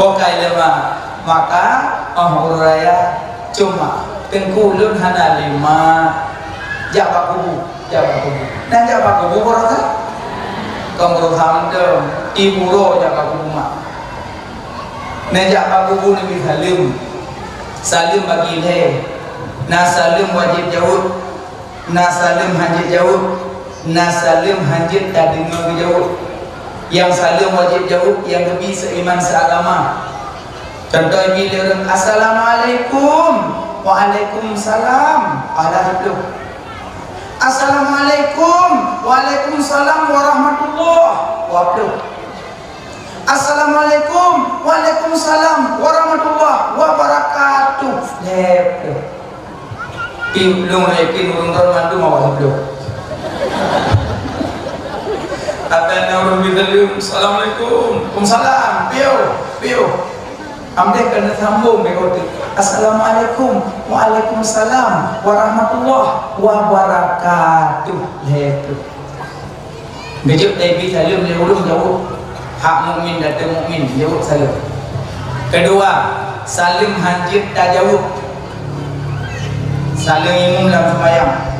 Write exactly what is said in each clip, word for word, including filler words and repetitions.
Okai lé ma, maka óh uroe raya cuma teungku lôn hana lé ma jak bak kubu, jak bak kubu. Nah jak bak kubu baroesa. Kong baroesa mantong, ibu roh jak bak kubu mak. Nah jak bak kubu Nabi saleuem. Saleuem bagi lhée. Nah saleuem wajéb jaweueb. Na saleuem hanjeuet jaweueb, na saleuem hanjeuet tadeungoe geujaweueb. Nyang saleuem wajéb jaweueb nyang geubi seuiman seuagama. Contoh ibi lé ureueng, "Assalamualaikum." "Waalaikumsalam." Pahala siplôh. "Assalamualaikum." "Waalaikumsalam warahmatullah." Dua plôh. "Assalamualaikum." "Waalaikumsalam warahmatullah wabarakatuh." Lhée plôh. Ih, lôn yakin ureueng droe mandum awak goblok. Akan na ureueng bi saleuem, "Assalamualaikum." "Waalaikumsalam." Piôh, piôh. Amdeh keuneuk sambong bèk oteuk. "Assalamualaikum." "Waalaikumsalam warahmatullah wabarakatuh." Lhèe teuk. Geujok teubi saleuem lé ureueng jaweueb. Hak mukmin dan teu mukmin jaweueb saleuem. Keudua, saleuem hanjeuet tajaweueb. Saleuem imum lam seumayang.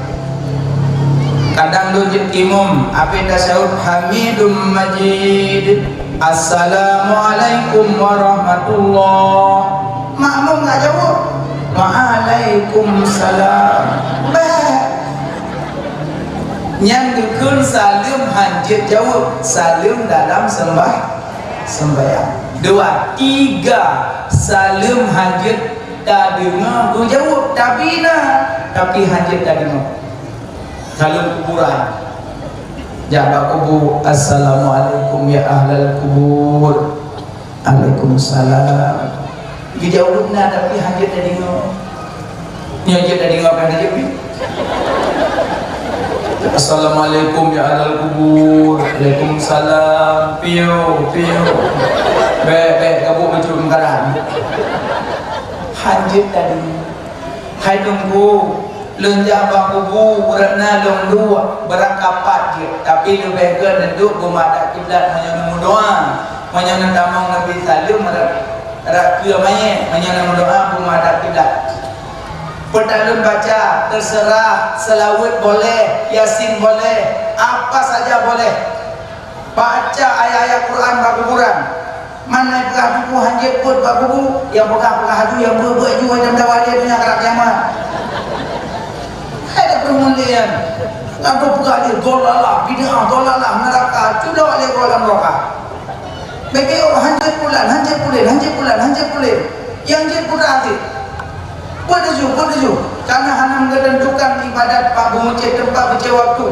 Kadang lôn jeuet imum, abéh tasyahud Hamidum Majid, "Assalamualaikum warahmatullah." Makmum ka jaweueb, "Waalaikumsalam." Bèk. Nyan geukheun saleuem hanjeuet jaweueb, saleuem dalam seumbah-, seumbahyang. Dua, tiga, saleuem hanjeuet tadeungoe geujaweueb, tapi na, tapi hanjeuet tadeungoe. Saleuem kuburan. Jak bak kubu, "Assalamualaikum ya ahlal kubur." "Waalaikumsalam." Geujaweueb na, tapi hanjeuet tadeungoe. Nyoe jeuet tadeungoe kan jeuet pi. "Assalamualaikum ya ahlal kubur." "Waalaikumsalam." Piôh, piôh. Bèk, bèk, gabuk bacut meukaran. Hanjeuet tadeungoe. Hai Teungku, lôn jak bak kubu, uroe na lôn duek, beurangkapat jeuet, tapi leubeh gèt neuduek beumadat kiblat meunyoe neumeudoa, meunyoe neutamong neubi saleuem rot, rot keue manyét, meunyoe neumeudoa beumadat kiblat. Peue ta lôn baca, teuseurah, seulaweuet boleh, Yasin boleh, apa saja boleh. Baca ayat-ayat Quran bak kuburan. Man na peugah teungku hanjeuet beuet bak kubu, nyang peugah-peugah aju, nyang beuet-beuet aju, macam dawa di donya karab kiamat. Hai dah peumulihan. Lalu peugah dia, dolalah, bid'ah, dolalah, neraka, cudok lé goh lam neraka. Bèk hanjeuet pulan, hanjeuet pulan, hanjeuet pulan, hanjeuet pulan. Nyang jeuet putra até. Beuet tuju, beuet tuju. Karena hana meugeuteuntèe ibadat bak beumeucéh teumpat beucéh waktu.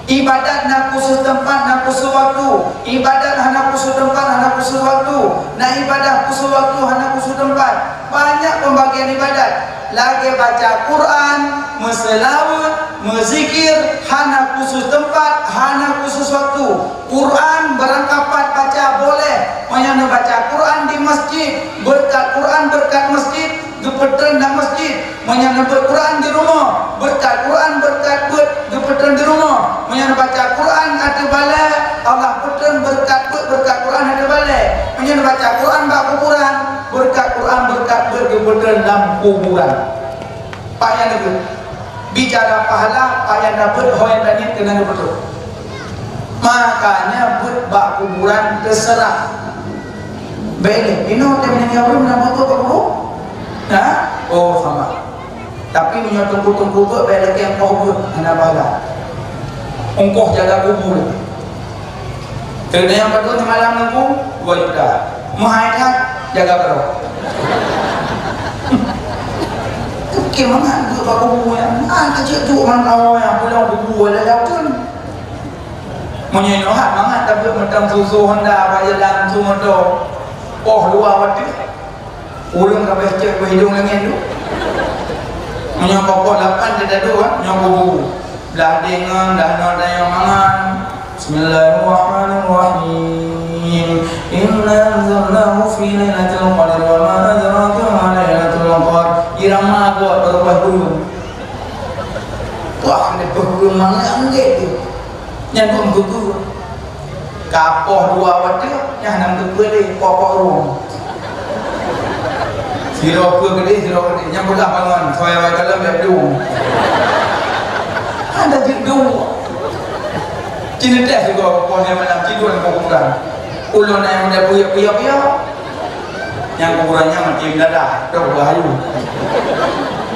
Ibadat na khusus teumpat, na khusus waktu. Ibadat hana khusus teumpat, hana khusus waktu. Na ibadat khusus waktu, hana khusus teumpat. Banyak pembagian ibadat. Lagèe baca Quran, meuseulaweuet, meuzikir, hana khusus teumpat, hana khusus waktu. Quran beurangkapat baca boleh. Meunyoe neubaca Quran di masjid, beureukat Quran beureukat masjid, geupeutreun lam masjid. Meunyoe neubeuet Quran di rumoh, beureukat Quran beureukat beuet geupeutreun di rumoh. Meunyoe neubaca Quran ateueh balèe, Allah peutreun beureukat beuet beureukat Quran ateueh balèe. Meunyoe neubaca Quran bak kuburan, beureukat Quran beureukat beuet geupeutreun lam kuburan. Pak nyang neubeuet. Bicara pahala, pak nyang neubeuet, ho nyang taniet keunan geupeutreun. Makanya beuet bak kuburan teuseurah. Bèk lé, inoe teuh meuninggai ureueng na beuet bak kubu? Ha? Oh, sama. Tapi meunyoe teungku-teungku beuet, bèk lé keu ongkoh beuet, hana pahala. Ongkoh jaga kubu. Keuneuk nyang padum seumalam nunggu dua juta. Meuhai that, jaga keudroe. Oke, mangat beuet bak kubu nyan. Ah, keucik tu ureueng kawin nyan, pulang kubu ada datun. Meunyoe nyoe hat mangat tabeuet mantong susu Honda bak jalan su moto. Poh luwa watèe. Ureueng ka beuh cek beuh hidong langèt tu. Meunyoe pokok lapan teuh tadu, ha, nyoe kubu. Blah dengeng, blah nyoe dayong mangan. Bismillahirrahmanirrahim. Inna anzalnahu fi lailatul qadr wa ma adraka ma lailatul qadr. Irama buat beurubah guru. Wah, ni peuguru mangat anggét tu. Nyan pun gugur. Kapoh dua watèe, nyan nam geupeu lé pokok rueng. Sidroe peue keudeh, sidroe keudeh. Nyang peugah bangon, soe awai kalon bèk dum. Hana jeuet dum. Ci neuteh sigoe poh lhèe malam, ci duek lam kuburan. Ulôn nyang meunan puyôh-puyôh-puyôh. Nyang kuburan nyan maté mendadak, dok beuhayu.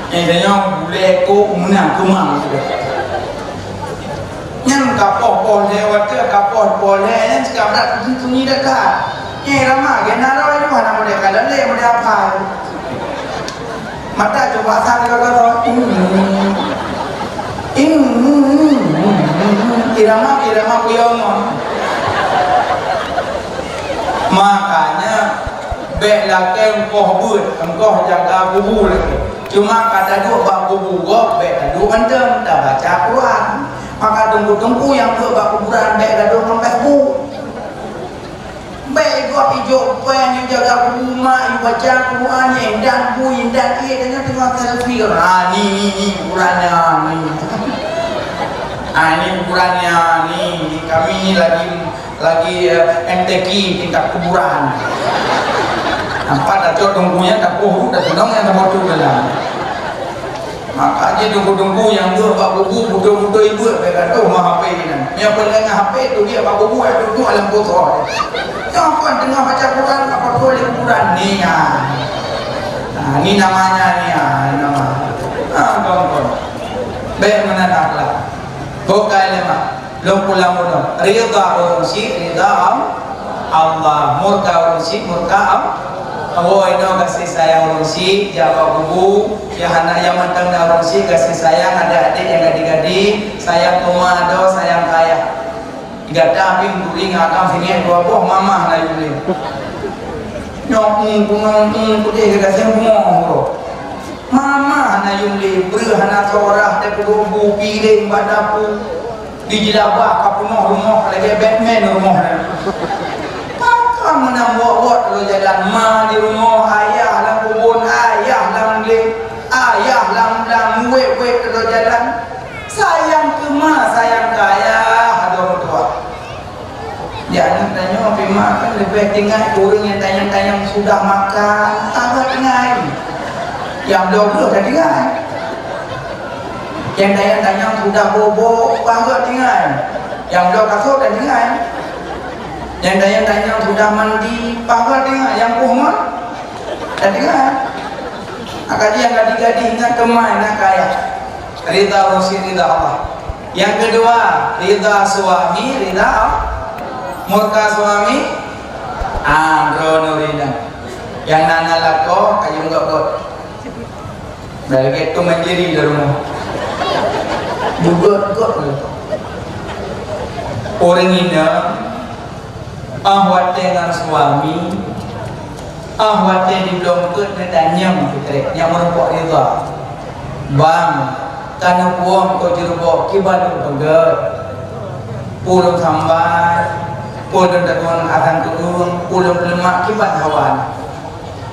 Nyang tanyoe bulèe kok meunang keumang. Nyan ka poh-poh lhèe watèe, ka poh-poh lhèe nyan cit ka brat sunyi-sunyi that. Nyang ramah, gen na roh nyoe hana model kalon lé, model hafal. Mata coba sang ka roh. Ing, ing, irama, irama kuyong. Makanya, bèk lakèe engkoh beuet, engkoh jaga kubu lagèe. Cuma ka taduek bak kubu gob, bèk taduek mantong, tabaca Quran. Maka teungku-teungku nyang beuet bak kuburan bèk gadôh ngon Facebook. Bèk gob ijok péng nyang jaga kubu mak, ibaca Quran, indan bu, indan ié, dan teungoh selfie. Ah, ni, ni, ni, kuburan nyan, ni. Ah, ni kuburan nyan, ni, ni, kami ni lagi Lagi, eh, M T Q tingkat kuburan. Nampak dah cok tungkunya, dah poh, dah tenang yang tempat tu dalam. Maka aja tungku-tungku yang tu bak buku, betul-betul ibu, dia kata, "Oh, mah H P ni." Yang paling H P tu dia bak buku, yang tu, tu alam kotor. Yang kan tengah baca Quran, apa tu di kuburan ni, ya. Nah, ni namanya ni, ya, nama. Ah, kawan-kawan. Baik, mana nak lah. Bukan lima. Lôn pulang bunoe. Ridha ureueng syik, ridha Al-, Allah. Murka ureueng syik, murka Al-, Allah. Inoe gaséh sayang ureueng syik, jak bak kubu, nyang hana, nyang mantong na ureueng syik, gaséh sayang adik-adik nyang gadih-gadih, sayang keu ma adoe, sayang keu ayah. Gata pih turi ngon agam singét dua boh, mamah na yum lé. Nyoe, hmm, punong, hmm, pudeh gata seng pungo uroe. Mamah na yum lé, breuh hana sorah, teupeugah bu piléng bak dapu. Di jilabah ka peunoh rumoh lagèe Batman rumoh nyan. Pakon meunan wot-wot lôn jalan, ma di rumoh, ayah lam kebun, ayah lam lé, ayah lam, lam wet-wet lôn jalan. Sayang keu ma, sayang keu ayah, adoe meutuah. Di aneuk tanyoe pih ma kan leubeh teuingat ureueng nyang tanyong-tanyong sudah makan, ka teuingat. Nyang bloe-bloe ka teuingat. Nyang tanyong-tanyong sudah bobo, ka teuingat. Nyang bloe kasô ka teuingat. Nyang tanyong-tanyong sudah mandi, ka teuingat. Nyang poh ma, ka teuingat. Maka nyang gadih-gadih ingat keu ma, ingat keu ayah. Ridha Rasul, ridha Allah. Yang kedua, ridha suami, ridha Allah. Murka suami, ah, droeneuh ridha. Nyang na, na lakoe, kayém göt-göt. Dah lagèe tu mandiri di rumah. Beugot-got lé. Ureueng inong Ah watèe ngon suami, ah watèe di lôn keuet neutanyong peutrek nyang meurumpok ridha. Bang, ka neupuông keu jurubok kiban lôn peugöt. Peue lôn sambai, peue lôn deungon asan keueung, peue lôn peuleumak kiban hawa.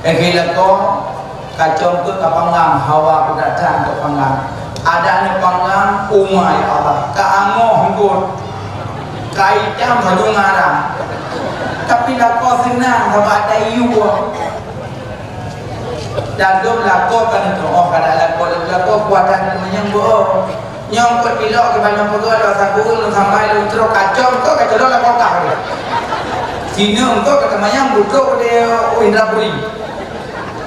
Lagèe lakoe, kacông keuh ka panggang, hawa keuh datang keu panggang. Adak neupanggang, uma ya Allah, ka angoh eungkôt. Ka itam hadu ngarang. Tapi lakoe seunang sabab ada iyue. Dan dum lakoe ka neutuoh, kada lakoe, lakoe kuatan manyang beuo. Nyang peuet bilok keu banmandum peugöt lôn sapeue lôn sambai lôn trok kacông keu kacông lôn lam kota. Sineuk keu kata manyang butrok di Indrapuri.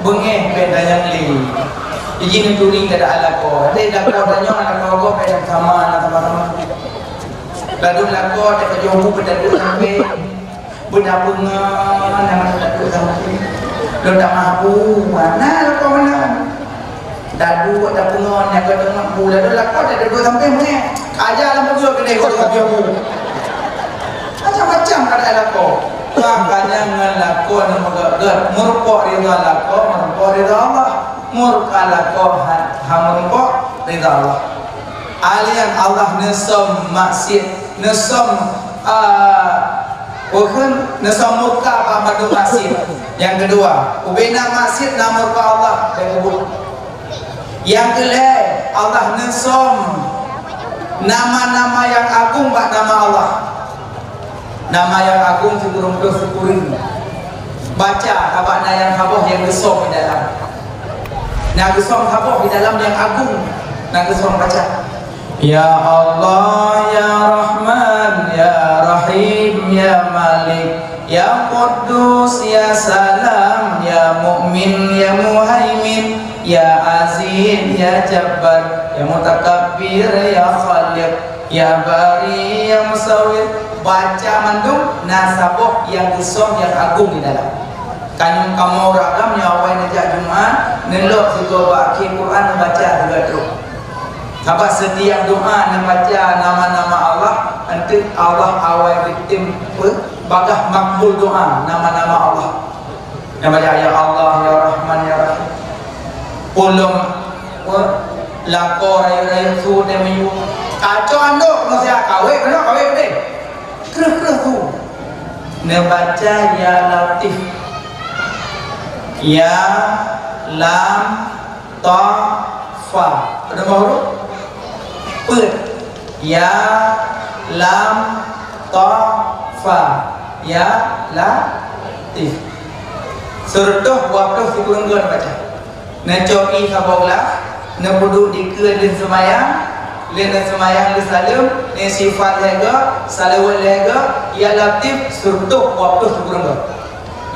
Beungéh bèk tanyong lé. Jih neuturi keuadaan lakoe. Deh lakoe tanyong lakoe gob bèk sama, sama-sama. Ladôm lakoe teukeujong bu beutadu sampai. Beuna peungon nyang meunan taduek sampé. Lôn tamah bu, mana lakoe meunan? Taduek tapeungon nyang ka teungoh bu, lalu lakoe taduek sampé meunan. Aja lam peugöt keudeh keu teungoh piôh bu. Macam-macam keuadaan lakoe. Makanya ngon lakoe nyang meugöt-göt, meurumpok ridha lakoe, meurumpok ridha Allah. Murka lakoe ha, ha meurumpok ridha Allah. Alèh nyan Allah neusöm maksiet, neusöm, a, Bukon neusöm murka bak mandum maksiet. Nyang keudua, ubena maksiet na murka Allah, bèk peubuet. Nyang keulhèe, Allah neusöm nama-nama nyang agong bak nama Allah. Nama nyang agong sikureueng ploh sikureueng. Baca, sabab na nyang saboh nyang geusöm di dalam. Na geusöm saboh di dalam nyang agong, na geusöm baca, "Ya Allah, ya Rahman, ya Rahim, ya Malik, ya Quddus, ya Salam, ya Mukmin, ya Muhaimin, ya Aziz, ya Jabbar, ya Mutakabbir, ya Khaliq, ya Bari, ya Musawwir." Baca mandum, na saboh nyang geusöm nyang agong di dalam. Ka nyoe kamoe ureueng agam nyang awai neujak Jumat, neulok sigoe bak akhé Quran neubaca sigoe trok. Sabab setiap doa neubaca nama-nama Allah, enteuk Allah awai geutem peue, bagaih makbul doa nama-nama Allah. Nyang baca, "Ya Allah, ya Rahman, ya Rahim." Ulôn, peue, lakoe rayeuk-rayeuk su teuh miyueb. Kacok andok, maksudnya kawé, kena kawé geude. Kreueh-kreueh su. Neubaca Ya Latif. Ya, lam, ta, fa. Ada berapa huruf? Peuet. Ya, lam, ta, fa. Ya, Latif. Seureutôh dua ploh sikureueng goe baca. Neucok ié saboh glah, neupeuduek dikeue lheueh seumayang, lheueh neuseumayang lheueh saleuem, neuistighfar lhèe goe, salaweuet lhèe goe, Ya Latif, seureutôh dua ploh sikureueng goe.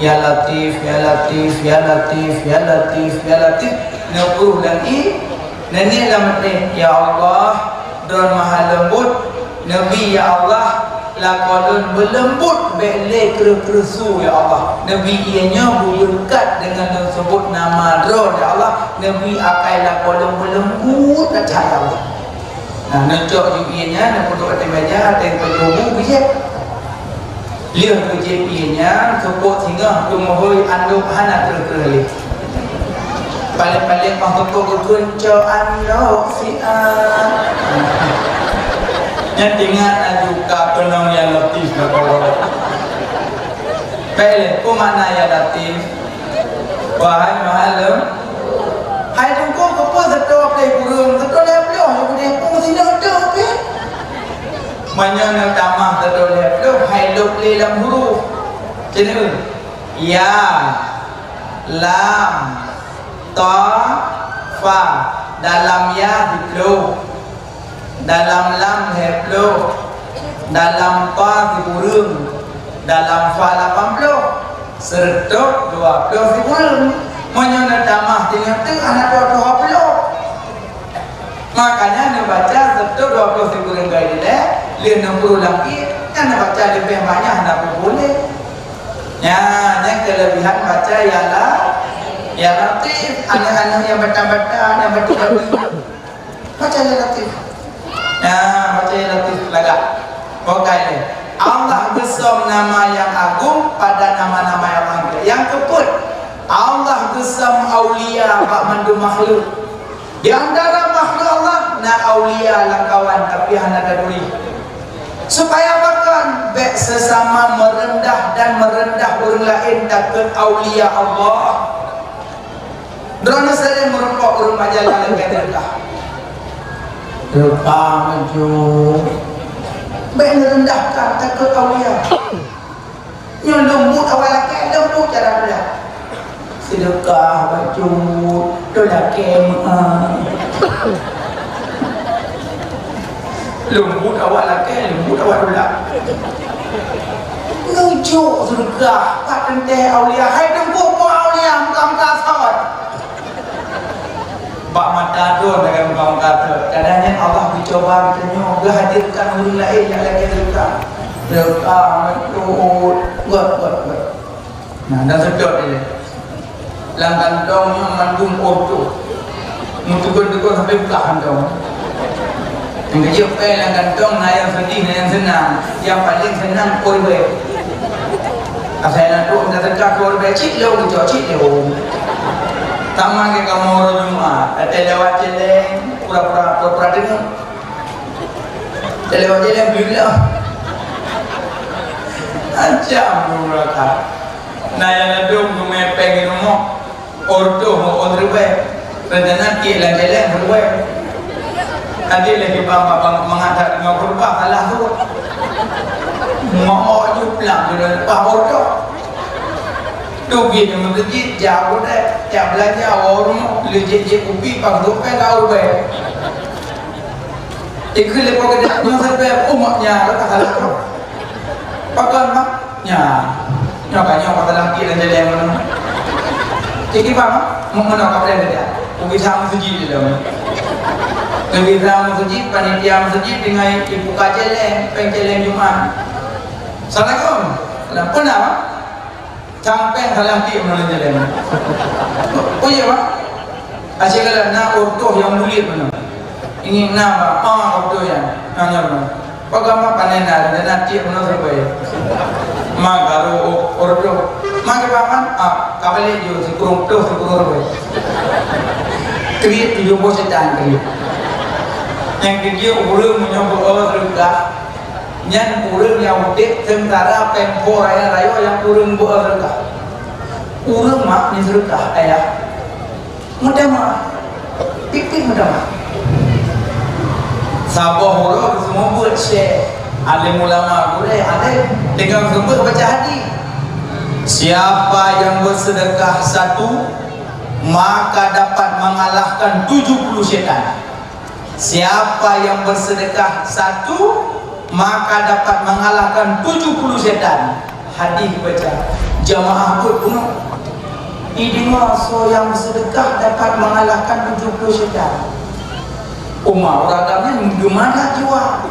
Ya Latif, ya Latif, ya Latif, ya Latif, ya Latif, neupeuruh lam ié, neuniet lam até, "Ya Allah, Droen maha leumbot, neubi, ya Allah, lakoe lôn beuleumbot bèk lé kreueh-kreueh su, ya Allah. Neubi ié nyoe beubeureukat deungon lôn seubot nama Droe, ya Allah. Neubi akai lakoe lôn beuleumbot that, ya Allah." Nah, neucok ju ié nyan, neupeuduek ateueh meuja, ateueh peutubu, bijéh. Lheueh geujép ié nyan, seupôt singoh geumeuhôi, andok hana kreueh-kreueh lé. Paléng-paléng óh seupôt geukheun, "Cok andok siat." Nyan teuingat laju ka keunong Ya Latif na koro. Bèk lé, peue makna Ya Latif? Wahai Maha Lem-, hai Teungku, keupeue seutôt lhèe ploh kureueng, seutôt lhèe ploh lé udeh pung sinoe teuh pih? Meunyoe neutamah keudroe lhèe ploh, hai lhôk lé lam huruf. Keuneuk, ya, lam, ta, fa. Dalam ya siploh, dalam lam lhèe ploh, dalam ta sikureueng, dalam fa lapan ploh, seureutôh dua ploh sikureueng. Meunyoe neutamah singoh teuk hana dua ploh. Makanya neubaca seureutôh dua ploh sikureueng goe dilèe, lheueh neupeurulang ié, nyan neubaca leubeh banyak hana peubuléh. Nyan, nyan keulebihan baca Ya La-, Ya Latif. Aneuk-aneuk nyang baca-baca, nyang baca-baca, baca Ya Latif. Nyan, baca Ya Latif lagak. Oke, Allah geusöm nama nyang agong pada nama-nama nyang laén. Nyang keupeuet, Allah geusöm aulia bak mandum makhluk. Di antara makhluk Allah na aulia lamkawan, tapi hana tatuléh. Supaya pakon? Bèk seusama meureundah dan meureundah ureueng laén takheun aulia Allah. Droeneuh sering meurumpok ureueng majalah lagèe teuka. Teuka maju. Bèk neureundahkan takheun aulia. Nyoe leumbut awak lakèe, leumbut cara pula. Seudeukah bacut, tu lakèe meu'ah. Leumbut awak lakèe, leumbut awak tulak. Neujok seudeukah bak teuntèe aulia. Hai teungku, peue aulia, muka-muka sot. Bak mata droe takalon bak mata droe. Kadang nyan Allah geucuba geutanyoe, geuhadirkan ureueng laén nyang lagèe geutanyoe. Teuka, meutuot, buet, buet, buet. Nah, dan seutôt ilèe. Lam kantong nyoe mandum oto. Meuteukon-teukon sampai peugah kantong. Nyang keujeuet pèng lam kantong na nyang seudeh, na nyang seunang. Nyang paleng seunang, oh, ribèe. Asai na trok, na teuka, oh, ribèe, cit lom, cok, cit lom. Sama keu kamoe uroe Jumat, watèe lewat céléng, pura-pura, pura-pura deungö. Watèe lewat céléng, beulah. Macam beuraka. Na nyang ladôm geumè pèng di rumoh. Oto meu-ôn ribèe. Rencana tiek lam jalan ribèe. Tadi lagi bang, bang, bang mangat that lima puluh ribèe, salah tu. Mau ju pulang, sudah lepas oto. Toh pih di meuseujid, jak u hotel, jak beulanja, woe u rumoh, lheuh jép-jép kupi, pageudong péng ka u rubée. Ikheun lé po geude, nyoe sabe umat nyan rot ka salah. Pakon, Mak? Nyan. Nyoe ka nyoe ka salah pih lam jalan nyoe. Cit kiban, Mak? Meunoe ka preh geude. Kugisa meuseujid di dalam. Kugisa meuseujid, panitia meuseujid deungon ibu ka celeng, péng celeng Jumat. Assalamualaikum. Lampu na, Mak? Sampeng salah tiek meunan jalan. Oh iya, Pak. Asyik kala na ureueng nyang mulit meunan. Ingat na, Pak. Ah, ureueng nyang. Nanya meunan. Pak gampang pandai na, na tiek meunan serupai. Ma garu ureueng. Ma ke paman, ah, ka balek ju sikureueng ploh, sikureueng ribèe. Kriet tujoh boh setan kriet. Nyang keujeuet ureueng meunyoe beu-e seudeukah, nyan ureueng nyang udép seungsara péng po raya-raya nyang ureueng beu-e seudeukah. Ureueng mak nyan seudeukah, ayah. Meutamah. Pih-pih meutamah. Saboh uroe geuseumeubeuet syekh, alim ulama, gurèe, alim, tinggai geuseumeubeuet baca hadis. Siapa yang bersedekah satu, maka dapat mengalahkan tujuh puluh setan. Siapa yang bersedekah satu, maka dapat mengalahkan tujuh puluh setan. Hadis baca, jamaah buet bunoe. Ideungoe soe nyang seudeukah dapat mengalahkan tujuh puluh setan. Umat ureueng agam nyan geumangat jiwa.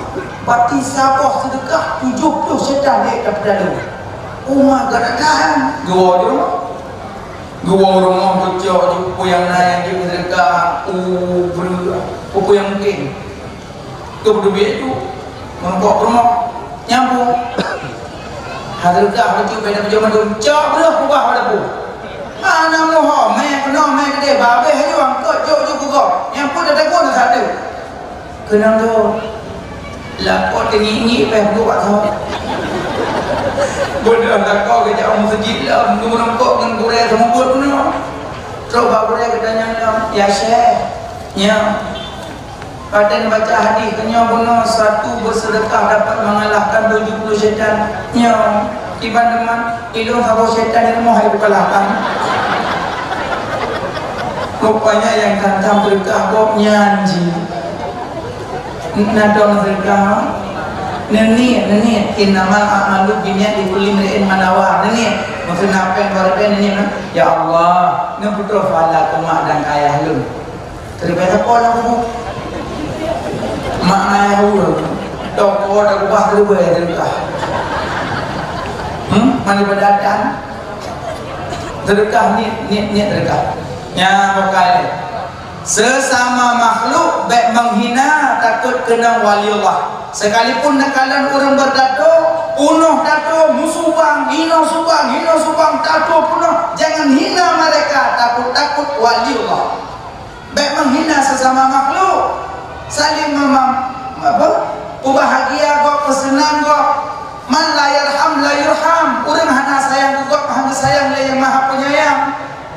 Berarti saboh seudeukah tujoh puluh setan lé ka peudalô. Umat gata tahan. Geuwoe di rumoh. Geuwoe rumoh geucok ju peue nyang na nyang jeuet seudeukah, u breueh, peue-peue nyang mungken. Keu peudeubiet ju, meureumpok peurumoh, nyambong. Hana teuka bacut beda bajeueng mandum, cok breueh ubah pada peue. Hana meuho, mè keunoe, mè keudeh, babeh laju angkot jok ju keu gob. Nyang peue teutegun sateue. Keunong tu, lakoe teungiek-ngiek beh buet bak thon. Beudôh lakoe geujak u meuseujid lom, geumeureumpok ngon gurèe seumeubeuet bunoe. Trok bak gurèe geutanyong lom, "Ya Syekh, nyoe, Padan baca hadis, nyoe bunoe satu beuseudeukah dapat mengalahkan tujuh puluh syaitan. Nyoe, kiban teuma, ilôn saboh syaitan di rumoh hai kukalahkan." Rupanya nyang tantang seudeukah gob nyan jih. Na dong seudeukah? Neuniet, neuniet. Innamal a'malu binniyat, likulli imri'in ma nawa. Neuniet. Maksud na péng, dua ribèe, neuniet, nah. Ya Allah, neupeutroh pahala keu mak dan ayah lôn. Teribèe sapo lam kubu? Mak ayah ulôn. Toko dah kubah teribèe, teribèe. Hmm? Mana pada datang? Seudeukah, niet, niet, niet seudeukah. Nyan bukai lé. Sesama makhluk bèk menghina, takot keunong wali Allah. Sekalipun neukalon ureueng beutato, punoh tato, meusubang, hinoe subang, hinoe subang, tato punoh, jangan hina mereka, takot-takot wali Allah. Bèk menghina sesama makhluk. Saling memam-, apa? Peubahagia gob, peuseunang gob. Man la yarham la yurham. Ureueng hana sayang keu gob, hana sayang lé Yang Maha Penyayang.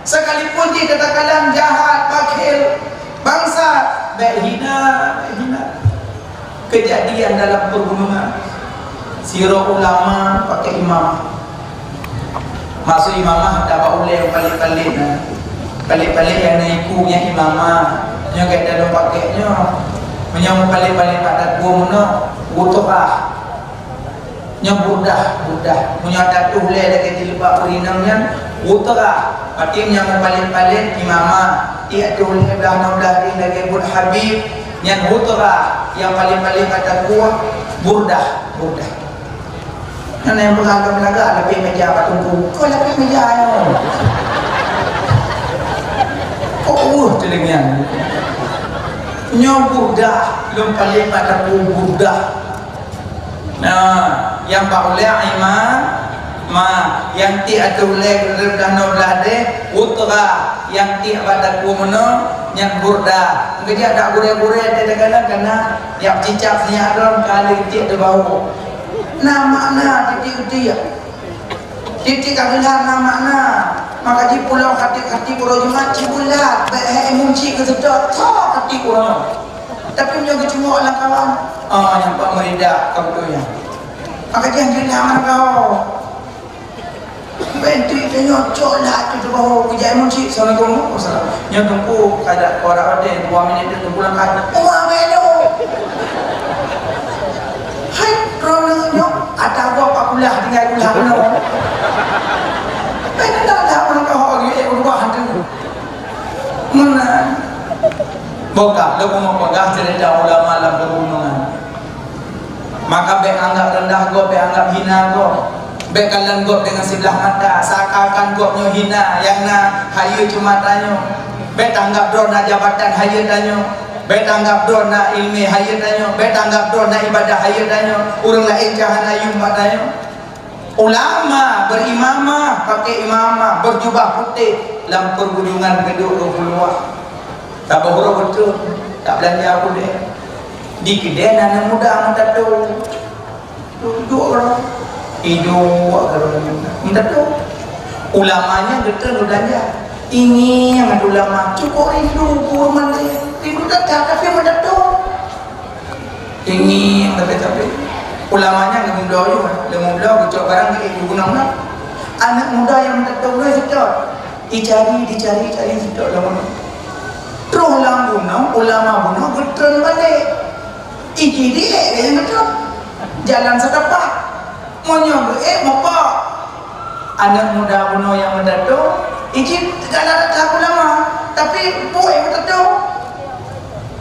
Sekalipun jih katakanlah jahat, bakhil, bangsat, bèk hina, bèk hina. Kejadian dalam pergunungan. Sidroe ulama pakai imamah. Maksud imamah, tabak ulèe palet-palet na. Palet-palet nyang na iku nyan imamah. Nyoe gata lôn pakai nyoe. Meunyoe palet-palet bak takue meunoe, utrah. Nyoe burdah, burdah. Meunyoe ata toh ulèe lagèe jilbab ureueng inong nyan, utrah. Berarti nyang palet-palet imamah. Tiep toh ulèe blah noe blah deh lagèe buet Habib. Nyan utrah, nyang paléng-paléng ka takuah, burdah, burdah. Nyan nyang peugah lagak-lagak lapéh méja bak teungku. Kok lapéh méja nyoe? Kok weueh teudeungieng? Nyoe burdah, lôn paléng ka takuah burdah. Nah, nyang bak ulèe imam, ma, nyang tiep ateueh ulèe keudroe blah noe blah deh, utrah, nyang tiep bak takue meunoe, nyan burdah. Geujak dak gurèe-gurèe teuh kadang-kadang, nyang cicak sinyak droe ka lheueh tiep teubahu. Na makna tiep-tiep. Tiep-tiep ka geulahan na makna. Maka jipulang khatib-khatib uroe Jumat, cibulat, bèk hèk imum cit geuseutôt, tho khatib uroe nyoe. Tapi meunyoe geucungok lam kawan, ah, nyan pat meurida ka beutôi nyan. Maka jih jeuet nyan meunan kawöm. Penti tanyoe cok lah tu, tu bawa kejai musik. Assalamualaikum. Waalaikumsalam. Nyoe Teungku kada kuara hotel dua minit tu Teungku langkah. Wah, melo. Hai, roh nyoe ata gua pakulah tinggal kulah no. Hai, dah dah orang kau lagi eh berubah tu. Mana? Boka, lo mau peugah cerita ulama lam pegunungan. Maka bék anggap rendah gob, bék anggap hina gob. Bék kalon gob deungon siblah mata, seakan-akan gob nyoe hina, nyang na hayeue cuma tanyoe. Bék tanggap droe na jabatan hayeue tanyoe. Bék tanggap droe na ileumèe hayeue tanyoe. Bék tanggap droe na ibadah hayeue tanyoe. Ureueng laén cah hana yuem bak tanyoe. Ulama beurimamah, pakai imamah, berjubah putéh, lam peurujungan geuduek reuh keuluwa. Saboh uroe beutôi, tabeulanja u keudè. Di keudè na aneuk muda meutatô. Duek-duek keudroe. Iduek keudroe meutatô. Ulama nyan geutreun u beulanja. Ingieng ulama, cukôp rindu gurèe malèe. Rindu that-that, tapi meutatô. Ingieng tapi-tapi. Ulama nyan geumeudoa juga. Lé meudoa geucok barang geuék geugunong na. Aneuk muda nyang meutatô nyoe seutôt. Dicari, dicari, cari seutôt lom. Troh lam gunong, ulama bunoe geutreun balek. Iji diék lé nyang geutreun. Jalan satapak. Meunyoe geuék meupak. Aneuk muda bunoe nyang meutatô, iji galak that ulama, tapi puih meutatô.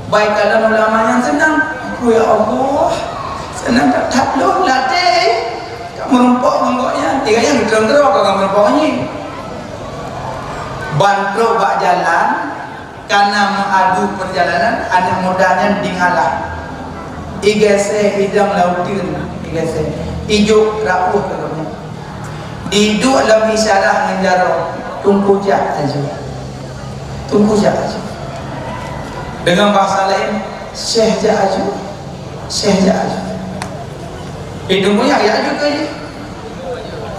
Bai kalon ulama nyang seunang, "Aku ya Allah, seunang that-that lôn latèe ka meurumpok ngon gobnyan." Tiga nyang geutreun-treun ka meurumpok ngon nyi. Ban trok bak jalan, kana meuadu peurjalanan, aneuk muda nyan ding alah. Igèsè idong lam uteuen, igèsè. Ijok rap ueh keu gobnyan. Diduek lam isyarah ngon jaroe, "Teungku jak aju. Teungku jak aju." Deungon bahasa laén, "Syekh jak aju. Syekh jak aju." Idong buya jak aju keu jih.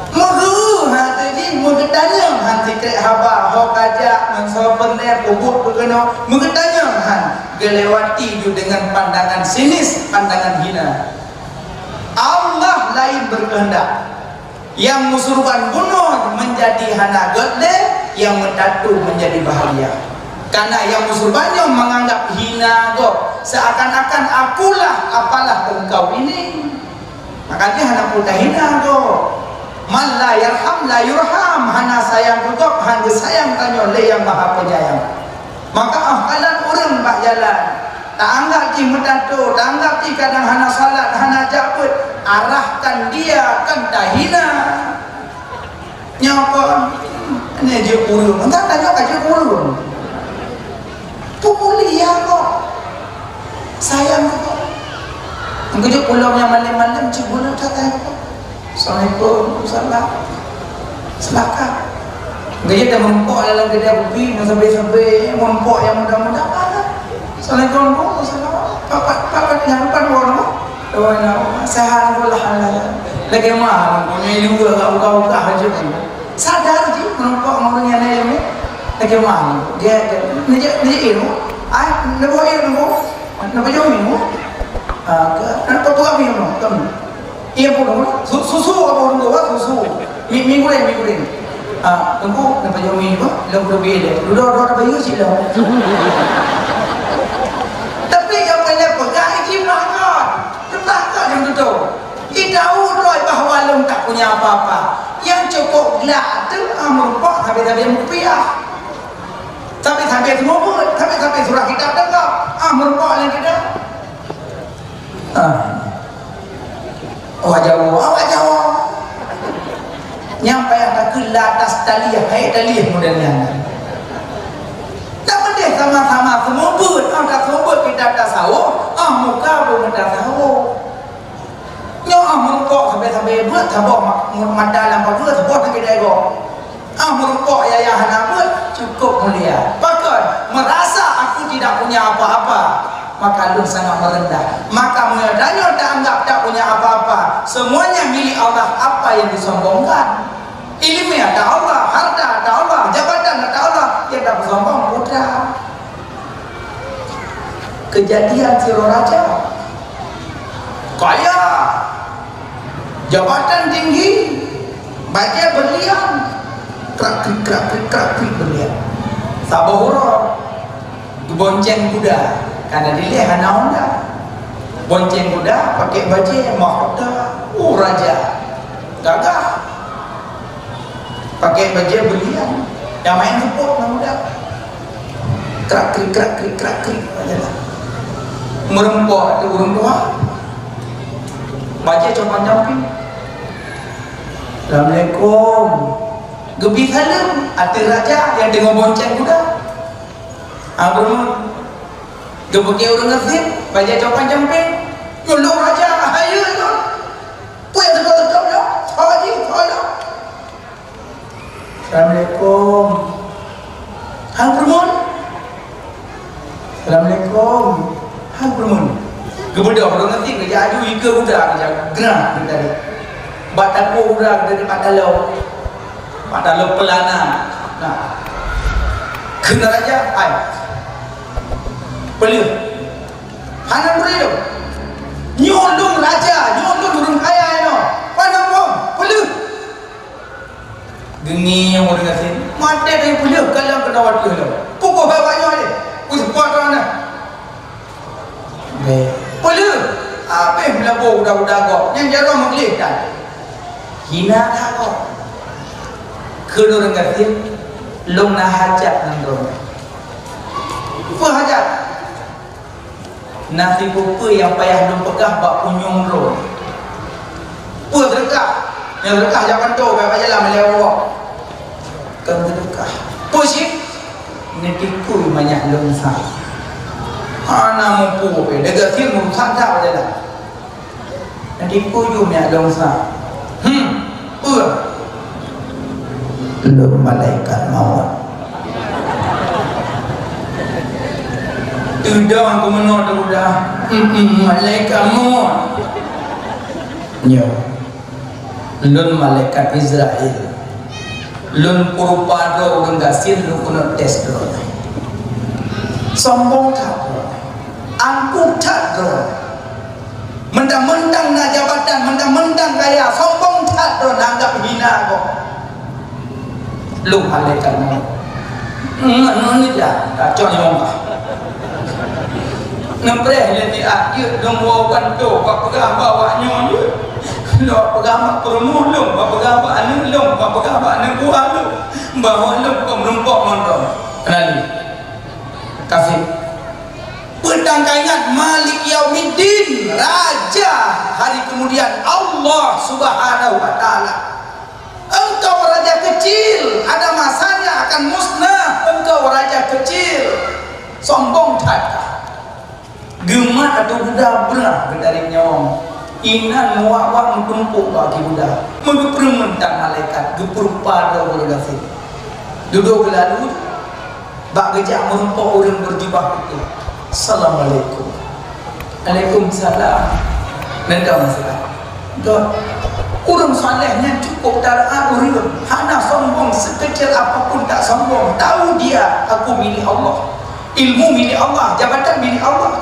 Meugeue hate jih, meugeutanyong han sikrek haba, ho ka jak, ngon soe peureulèe, peubuet peukeunoe, meugeutanyong han, geulewati ju deungon pandangan sinis, pandangan hina. Allah lain berkehendak. Nyang meusurban bunoe meunjadi hana göt lé, nyang meutatô meunjadi bahagia. Kana nyang meusurban nyoe meunganggap hina gob, seakan-akan akulah, apalah engkau ini. Maka jih hana peue tahina gob. Man la yarham la yurham, hana sayang keu gob, han geusayang tanyoe lé Nyang Maha Penyayang. Maka óh kalon ureueng bak jalan, taanggap jih meutatô, taanggap jih kadang hana salat, hana jak beuet, arahkan dia kan tahina. Nyoe kon, nyoe jeuet ureueng. Entah tanyoe ka jeuet ureueng. Peumulia kok. Sayang kok. Geujok pulang nyang malem-malem cit buleuen that kok. Assalamualaikum, salam. Silakan. Geujok dah meurumpok dalam keudè kupi, nyang sabe-sabe, meurumpok nyang muda-muda. Assalamualaikum, salam. Papat, papat nyang empat orang. Kawan awak, sehat, alhamdulillah. Lagi mah, punya juga, buka-buka aja. Sadar je, nampak orang yang lain ni. Lagi mah, dia, dia, dia, dia ilmu. Ah, nak buat ilmu. Nak buat ilmu. Ah, ke, nak buat ilmu. Kamu. Iya pun, su-, susu apa orang tua, susu. Mi, mi goreng, mi goreng. Ah, Teungku, nak buat ilmu apa? Lom lebih dia. Duduk, duduk, apa ilmu sih, lom? Tapi yang boleh pegang, ini mahal. Teutakot nyang tutoe. Jitau droe bahwa lôn tak punya apa-apa. Nyang cukôp glak teuh, ah, meurumpok sabe-sabe mupiah. Sabe-sabe seumubeuet, sabe-sabe surah kitab teuka, ah, meurumpok lé kitab. Ah. Awak Jawa, awak Jawa. Nyang payah takheun la tastalieh, hai talieh model nyan. Tak pedeh sama-sama seumubeuet, ah, taseumubeuet kitab tasawuf, ah, muka pun tasawuf. Nyoe ah meurumpok sabe-sabe beuet saboh ma-, mata lam pageue saboh teukeudai gob. Ah meurumpok yah-yah hana beuet cukôp mulia. Pakon? Merasa aku tidak punya apa-apa, maka lôn sangat merendah. Maka meunyoe tanyoe taanggap tak punya apa-apa, semuanya milik Allah, apa yang disombongkan? Ileumèe ata Allah, harta ata Allah, jabatan ata Allah, nyang tapeusombong peue? Keujadian sidroe raja. Kaya, jabatan tinggi, bajèe berlian, Krak krik, krak krik, krak krik berlian. Saboh uroe geubonceng kuda, karena dilèe hana honda. Bonceng kuda, pakai bajèe mahkota, oh raja, gagah. Pakai bajèe berlian, nyang main seupôt ngon kuda. Krak krik, krak krik, krak krik, raja. Meureumpok ateueh ureueng tuha. Bajèe compang-camping. Assalamualaikum. Geubi saleuem ateueh raja nyang teungoh bonceng kuda. Abraham geupeugah ureueng gasien, bajèe compang-camping. Nyoe lôn raja, hayeue lôn. Peue nyang teuka-teuka nyoe? Soe jih, soe nyoe? Assalamualaikum. Hang peureumeun? Assalamualaikum. Hang peureumeun. Geubeudôh ureueng gasien geujak aju ikeue kuda geujak grah geutari. Bak takue kuda geutari bak taloe. Bak taloe peulana. Nah. Kheun raja, "Ai. Peuleueh. Hana peureumeun. Nyoe lôn raja, nyoe lôn ureueng kaya nyoe. Pane boh, peuleueh." Geungieng ureueng gasien, maté dari peuleueh kalon keunoe watèe lom. Pukul babah nyoe deh. Pukul sepuluh tahun dah. Beh. Peuleueh. Habéh meulaboh uda-uda gob. Nyang jaroe meugleh tan. Hina that gob. Kheun ureueng gasien, lôn na hajat ngon droeneuh. Peue hajat? Na sipeue-peue nyang payah lôn peugah bak punyueng droe. Peue seudeukah? Nyang seudeukah jak kantô, bak jalan meulewat. Kon seudeukah. Peue cit? Neutipeue manyak lôn sa. Hana mupeue, lagèe sim urusan that bak jalan. Nanti kujur minyak lôn sa. Hmm, peue? Lôn malaikat maut. Teudong keu meunoe teuh udah. Hmm, hmm, malaikat maut. Nyoe. Lôn malaikat Izrail. Lôn peurupa droe ureueng gasien lôn keuneuk tes droe. Sombong that droe. Angkuh that droe. Mentang-mentang na jabatan, mentang-mentang kaya, sombong that droe, anggap hina gob. Lôn malaikat maut. Ngon nyoe jak, kacau nyoe bah. Neupreh lé siat jeuet lôn woe kantô, bak peugah bak awak nyoe jeuet. Lôn peugah bak peurumoh lôn, bak peugah bak aneuk lôn, bak peugah bak aneuk buah lôn, bahwa lôn kon meurumpok ngon droe. Kenali. Kasih. Peue tan ka ingat, Malik Yaumiddin, Raja Hari Kemudian, Allah Subhanahu wa Taala. Engkau raja kecil, ada masanya akan musnah. Engkau raja kecil, sombong that kah. Geumat ateueh guda brah geutarek nyawöng. Inan meuwak-wak meutumpôk bak aki guda. Meugeupeureumeun that malaikat, geupeurupa droe geureulasi. Dudoe geulalu, bak geujak meurumpok ureueng beujubah putéh. "Assalamualaikum." "Waalaikumsalam." Neudong siat. Dot, ureueng saleh nyan cukup taat ureueng, hana sombong, sekecil apapun tak sombong. Tahu dia, aku milik Allah. Ilmu milik Allah, jabatan milik Allah,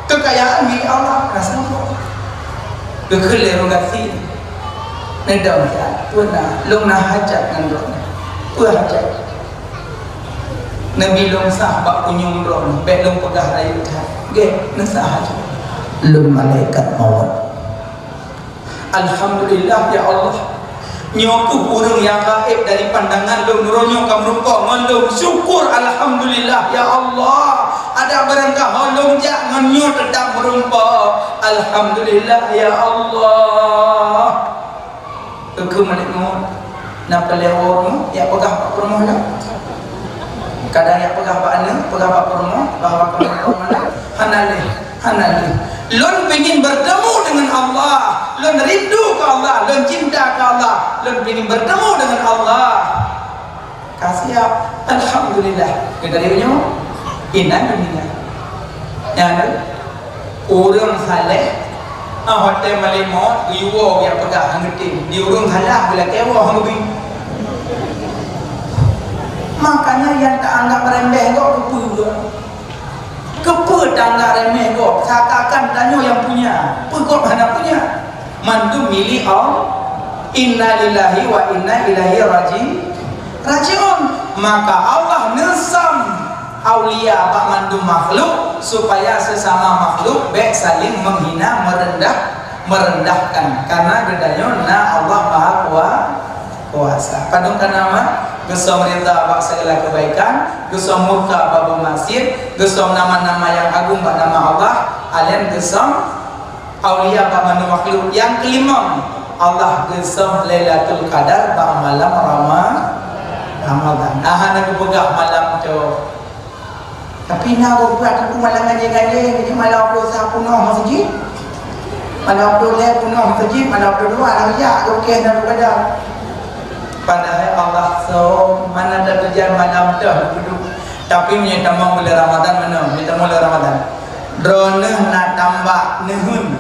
kekayaan milik Allah, hana sombong. Geukheun lé ureueng gasien. Neudong siat, peue na, lôn na hajat ngon droeneuh. Peue hajat? Neubi lôn sah bak punyueng droeneuh, bèk lôn peugah rayeuk that. Gèt, neusah hajat. Lôn malaikat mawöt. Alhamdulillah, ya Allah. Nyoe keuh ureueng nyang gaéb dari pandangan lôn, uroe nyoe ka meurumpok ngon lôn. Syukur, alhamdulillah, ya Allah. Adak barangkaho lôn jak ngon nyoe teutap meurumpok. Alhamdulillah, ya Allah. Keu meunan, na peureulèe nyoe, jak peugah bak peurumoh nyoe. Kadang jak peugah bak aneuk, peugah bak peurumoh, bahwa kamu peurumoh nyoe. Hana lé, hana lé. Lôn pingin bertemu dengan Allah, lôn rindu keu Allah, lôn cinta keu Allah, lôn pingin bertemu dengan Allah. Ka siap. Alhamdulillah. Geutarek nyoe, inan dunia. Nyan, ureueng saleh, ah, watèe malèe maut, geuyue woe, geujak peugah, han geutem. Di ureueng salah, geulakèe woe, han geubi. Makanya nyang taanggap remeh gob keupeue. Keupeue tanggap remeh gob, seakan-akan tanyoe nyang punya, peue gob hana punya? Mandum milék Allah. Innalillahi wa inna ilaihi raji'un. Raji'un. Maka Allah neusöm aulia bak mandum makhluk, supaya sesama makhluk bèk saling menghina, merendah, merendahkan. Karena geutanyoe na Allah Maha Kua-, Kuasa. Padum ka na ma? Geusöm ridha bak segala kebaikan, geusöm murka bak beumaksiet, geusöm nama-nama nyang agong bak nama Allah, alèh geusöm aulia bak mandum makhluk. Nyang keulimöng, Allah geusöm Lailatul Qadar bak malam Rama-, Ramadan. Ah, hana geupeugah malam tu. Tapi na beberapa teungku malam ganjil-ganjil, jadi malam dua puluh satu peunoh masjid. Malam dua puluh lhèe peunoh masjid, malam dua puluh dua lam jak, okey, na beubeda. Padahai Allah söm, mana ada tujuan malam tu duduk. Tapi meunyoe tamong bulan Ramadan, mana? Meunyoe tamong bulan Ramadan. Droeneuh na tambak neuheun.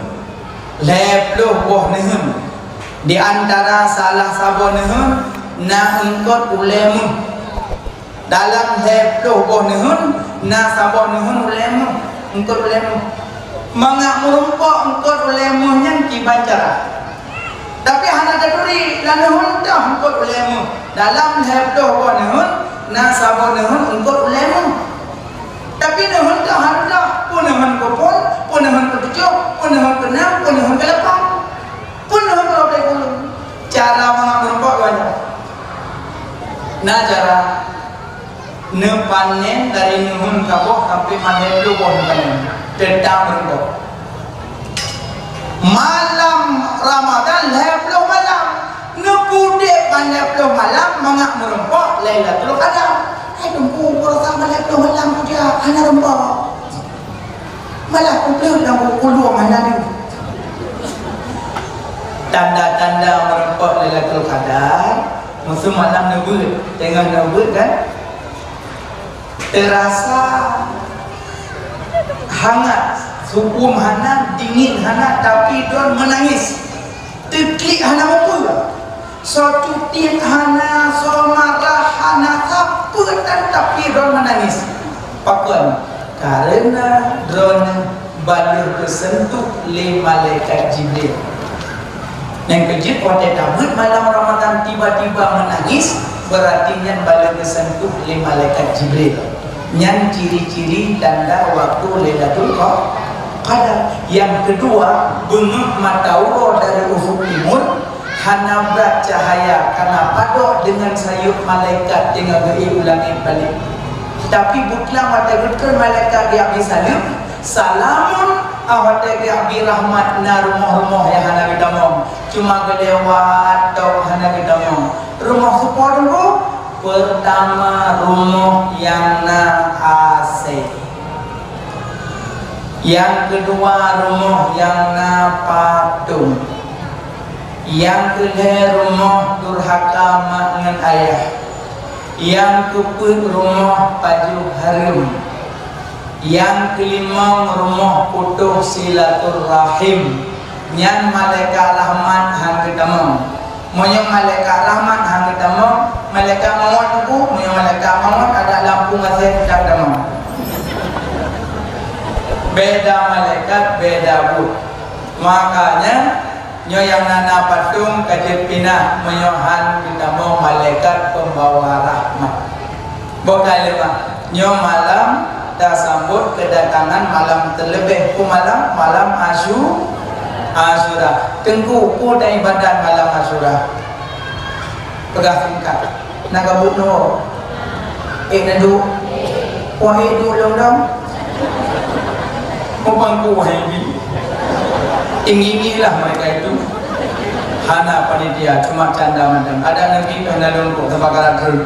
Lhèe ploh boh neuheun. Di antara salah saboh neuheun na eungkôt ulèe méuh. Dalam lhèe ploh boh neuheun na saboh neuheun ulèe méuh, eungkôt ulèe méuh. Mangat meurumpok eungkôt ulèe méuh nyan kiban cara. Tapi hana taturi lam neuheun toh eungkôt ulèe méuh. Dalam lhèe ploh boh neuheun na saboh neuheun eungkôt ulèe méuh. Tapi neuheun toh hana toh, peue neuheun keuphôn, peue neuheun keutujoh, peue neuheun keunam, peue neuheun keulapan, peue neuheun keulhèe ploh. Cara mangat meurumpok banyak. Na cara neupanen dari neuheun saboh sampai lhèe ploh boh neupanen. Teuntang meurumpok. Malam Ramadan lhèe ploh malam. Neupeudeh ban lhèe ploh malam mangat meurumpok Lailatul Qadar. Hai teungku, peue rasa ban lhèe ploh malam peue jak hana rumpok? Malah kupleuet lam buku lueng hana deuh. Tanda-tanda meurumpok Lailatul Qadar, meuseu malam neubeuet, teungoh neubeuet kan? Teurasa hangat, sukuem hana, dingin hana, tapi droen meunangis. Teuklik hana mupeue. Soe cutiek hana, soe marah hana, sapeue tan, tapi droen meunangis. Pakon? Kareuna droen ban lheueh geuseuntuh lé malaikat Jibril. Nyang keujeuet watèe tabeuet malam Ramadan tiba-tiba meunangis, beurati nyan ban lheueh geuseuntuh lé malaikat Jibril. Nyan ciri-ciri tanda waktu Lailatul Qa-, Qadar. Nyang keudua, beungöh mata uroe dari ufuk timur, hana brat cahya, ka na padok deungon sayeuep malaikat teungoh geuék u langét balek. Tapi beuklam watèe geutrön malaikat geujak bi saleuem, salamun, ah, watèe geujak bi rahmat na rumoh-rumoh nyang hana geutamong. Cuma geulewat tok hana geutamong. Rumoh soe po teungku? Peurtama rumoh nyang na asèe. Nyang keudua rumoh nyang na patong. Nyang keulhèe rumoh durhaka mak ngon ayah. Nyang keupeuet rumoh pajoh hareuem. Nyang keulimöng rumoh putôh silaturahim. Nyan malaikat rahmat han geutamong. Meunyoe malaikat rahmat han geutamong, malaikat mawöt teungku, meunyoe malaikat mawöt ada lampu ngasèe han geutamong. Beda malaikat, beda buet. Makanya, nyoe nyang na, na patong ka jeuet pinah meunyoe han geutamong malaikat peumbawa rahmat. Boh ka lheueh, nyoe malam tasambot keudatangan malam teuleubeh. Peue malam? Malam Asyu-, Asyura. Teungku, peue taibadat malam Asyura? Peugah singkat. Na ka buet nyoe. Eh, na duek. Wahai duek lom dong. Pemangku wahai bi. Tinggi-tinggi lah mereka itu. Hana panitia, cuma canda mantong. Ada nabi tu hana lungkuk, terbakaran terus.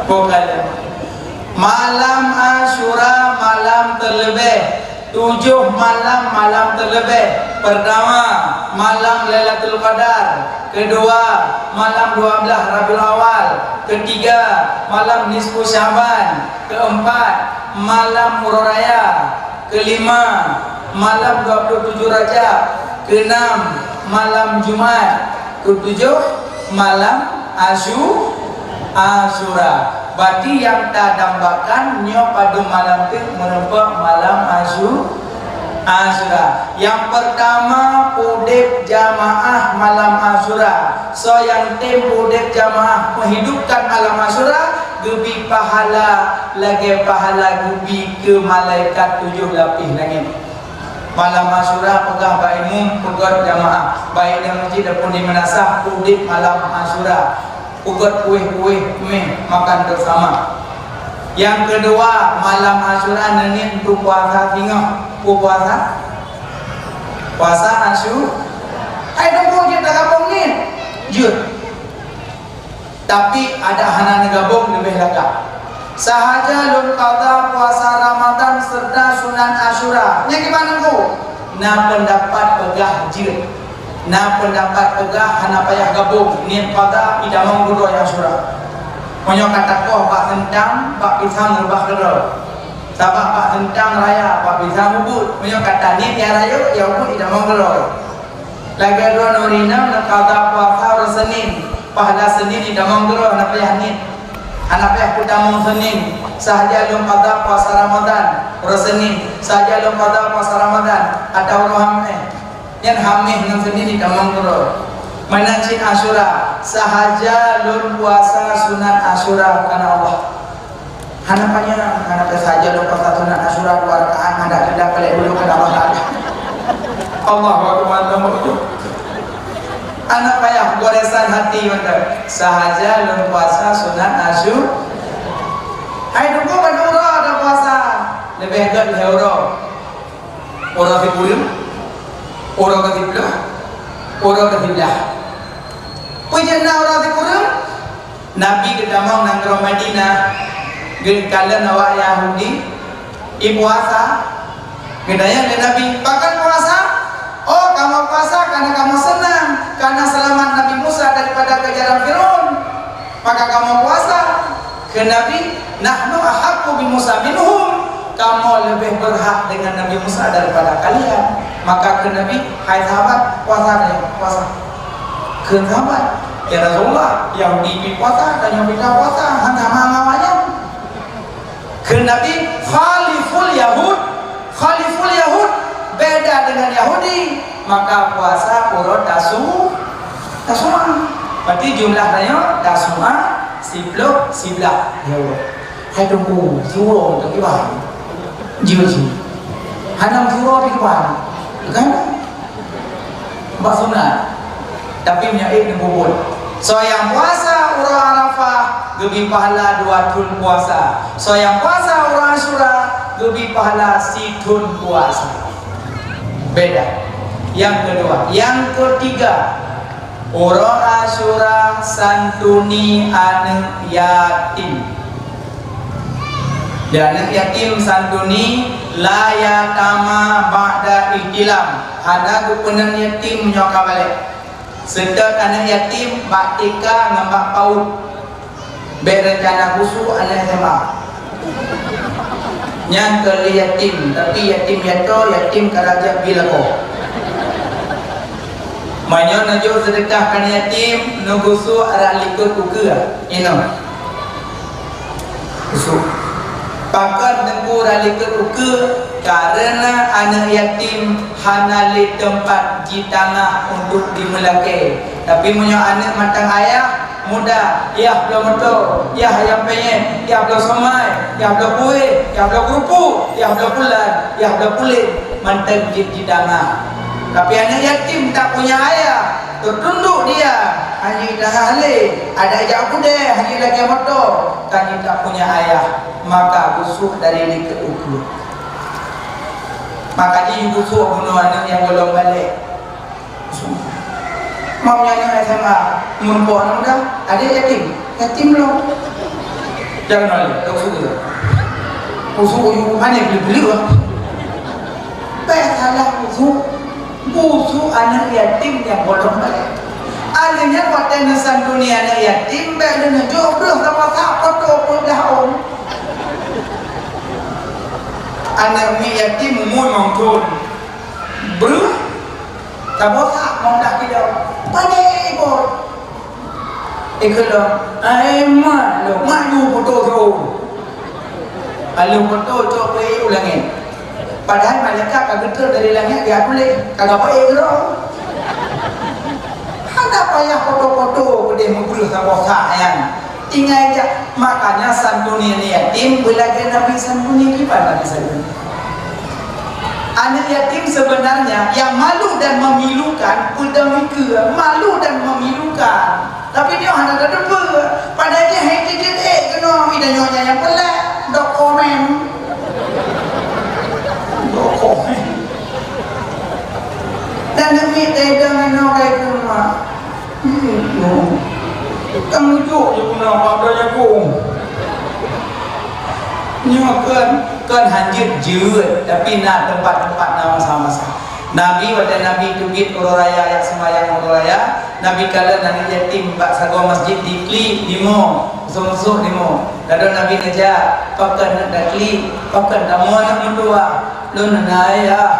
Bukan. Malam Asyura, malam teuleubeh. Tujoh malam, malam teuleubeh. Peurtama, malam Lailatul Qadar. Keudua, malam dua blaih Rabiul Awal. Keutiga, malam nisfu Sya'ban. Keuempat, malam Uroe Raya. Keulima, malam dua puluh tujoh Rajab. Keuenam, malam Jumat. Keutujoh, malam Asyu-, Asyura. Berarti nyang tadambakan nyoe padum malam teuk meurumpok malam Asyu-, Asyura. Nyang peurtama, udeb jamaah malam Asyura. Soe nyang tem udeb jamaah, menghidupkan malam Asyura, geubi pahala lagée pahala geubi keu malaikat tujoh lapéh langét. Malam Asyura peugah bak imum, peugét jamaah, baik nyang meuseujid ataupun di meunasah, udeb malam Asyura. Peugét kueh-kueh meh makan bersama. Nyang keudua, malam Asyura neuniet untuk puasa singoh. Peue puasa? Puasa Asyu-, hai teungku jeuet tagabong niet. Jeuet. Tapi adak hana neugabong leubeh lagak. Sahaja lôn qadha puasa Ramadan serta sunat Asyura. Nyan kiban teungku? Na peundapat peugah jeuet. Na peundapat peugah hana payah gabong, niet qadha itamong keudroe Asyura. Meunyoe ka takoh bak seuntang, bak pisang reubah keudroe. Sabab bak seuntang raya, bak pisang ubit. Meunyoe ka taniet nyang rayeuk, nyang ubit itamong keudroe. Lagée droeneuh ureueng inong neuqadha puasa uroe Seunin, pahala Seunin itamong keudroe, hana payah niet. Hana payah peutamong Seunin, sahaja lôn qadha puasa Ramadan uroe Seunin, sahaja lôn qadha puasa Ramadan atau uroe Hameh. Nyan Hameh ngon Seunin itamong keudroe. Meunan cit Asyura, sahaja lôn puasa sunat Asyura karena Allah. Hana panyang, hana sahaja lôn puasa sunat Asyura dua rakaat, hana keudak kelek bulu karena Allah Taala. Allahu Akbar, Allahu Akbar. Hana payah goresan hati mantong. Sahaja lôn puasa sunat Asyura. Hai teungku, ban uroe ada puasa. Leubeh gét lhée uroe. Uroe sikureueng, uroe keusiplôh, uroe keusiblah. Peue jeuet na uroe sikureueng? Nabi geutamong nanggroe Madinah, geukalon awak Yahudi, ipuasa. Geutanyong lé Nabi, "Pakon puasa?" "Oh, kamoe puasa karena kamoe seunang, karena seulamat Nabi Musa daripada keujaran Firaun." Maka kamoe puasa. Kheun Nabi, "Nahnu ahaqqu bi Musa minhum." Kamoe leubeh beurhak deungon Nabi Musa daripada kalian. Maka kheun Nabi, "Hai sahabat, puasa deh, puasa." Kheun sahabat, "Ya Rasulullah, Yahudi pih puasa, tanyoe pih ka puasa, hana sama ngon awaknyan." Kheun Nabi, "Khaliful Yahud, khaliful Yahud, beda dengan Yahudi, maka puasa uroe Tasu-, Tasu'a." Berarti jumlah tanyoe Tasu'a, siplôh, siblah. Ya Allah. Hai teungku, siuroe teukiban. Jiwa sih. Hana siuroe teukiban. Kan? Bak sunat. Tapi meunyoe Id neububuet. Soe nyang puasa uroe Arafah, geubi pahala dua thon puasa. Soe nyang puasa uroe Asyura, geubi pahala sithon puasa. Beda. Nyang keudua. Nyang keutiga, uroe Asyura santuni aneuk yatim. Dan aneuk yatim santuni la yatama ba'da ihtilam. Hana geupeunan yatim meunyoe ka balek. Seutôt aneuk yatim bak T K ngon bak PAUD. Bék reuncana gusuk aneuk S M A. Nyan keu lé yatim, tapi yatim yatoe, yatim ka rajab bi lakoe. Meunyoe neujok seudeukah keu aneuk yatim, neugusuk rot likot ukeue. Inoe. Gusuk. Pakon teungku rot likot ukeue? Kareuna aneuk yatim hana lé teumpat jitangah untuk jimeulakée. Tapi meunyoe aneuk mantong ayah, mudah, yah bloe moto, yah ayam penyet, yah bloe somai, yah bloe kueh, yah bloe keurupuk, yah bloe pulan, yah bloe pulen, mantong jeuet jitangah. Tapi aneuk yatim tak punya ayah, tertunduk dia, hana jitangah lé, adak jak u keudè, hana jilakée moto, kan jeuet tak punya ayah, maka gusuk dari likot ukeue. Maka jih gusuk bunoe aneuk nyang gohlom balek. Mam nyan S M A, umur empat enam dah, adik yatim, yatim lom. Jangan malu, tak usah gitu. Usah uyu, mana boleh beli lah. Payah salah usah, usah anak yatim yang bolong balik. Akhirnya watée neusantuni anak yatim, baik dia nunjuk, breuh sama tak, foto pun dah om. Anak mi yatim umur limong thon. Breuh, Taboh that, mong dak kidong. Pandai bot. Ikheun lom, "Ai mak lom, mak ju putôh tho." Aleuh putôh cok peuék u langét. Padahai malaikat ka geutrön dari langét geujak puléh, ka geuba ék droe. Hana payah foto-foto keudéh meubreuh saboh sa nyan. Tinggai jak, makanya santuni aneuk yatim beulagée Nabi santuni. Kiban Nabi santuni? Aneuk yatim sebenarnya yang malu dan memilukan, peudong ikeue, malu dan memilukan. Tapi nyoe hana tateupeue. Padahai jih hai jeuet ék keunoe, ida nyoe nyang peulak, dok komen. Dok komen. Dan demi tedang inoe kai keumah. Hmm. Kan lucu je guna pada jagung. Nyoe kan, kan hanjeuet jeuet, tapi na tempat-tempat na masa-masa. Nabi, watée Nabi teubiet uroe raya, jak seumayang uroe raya, Nabi kalon aneuk yatim bak sagoe masjid diklik limo, musoh-musoh limo. Lalu Nabi neujak, "Pakon neuk daklik? Pakon kamoe neuk meutuwah?" "Lôn na ayah,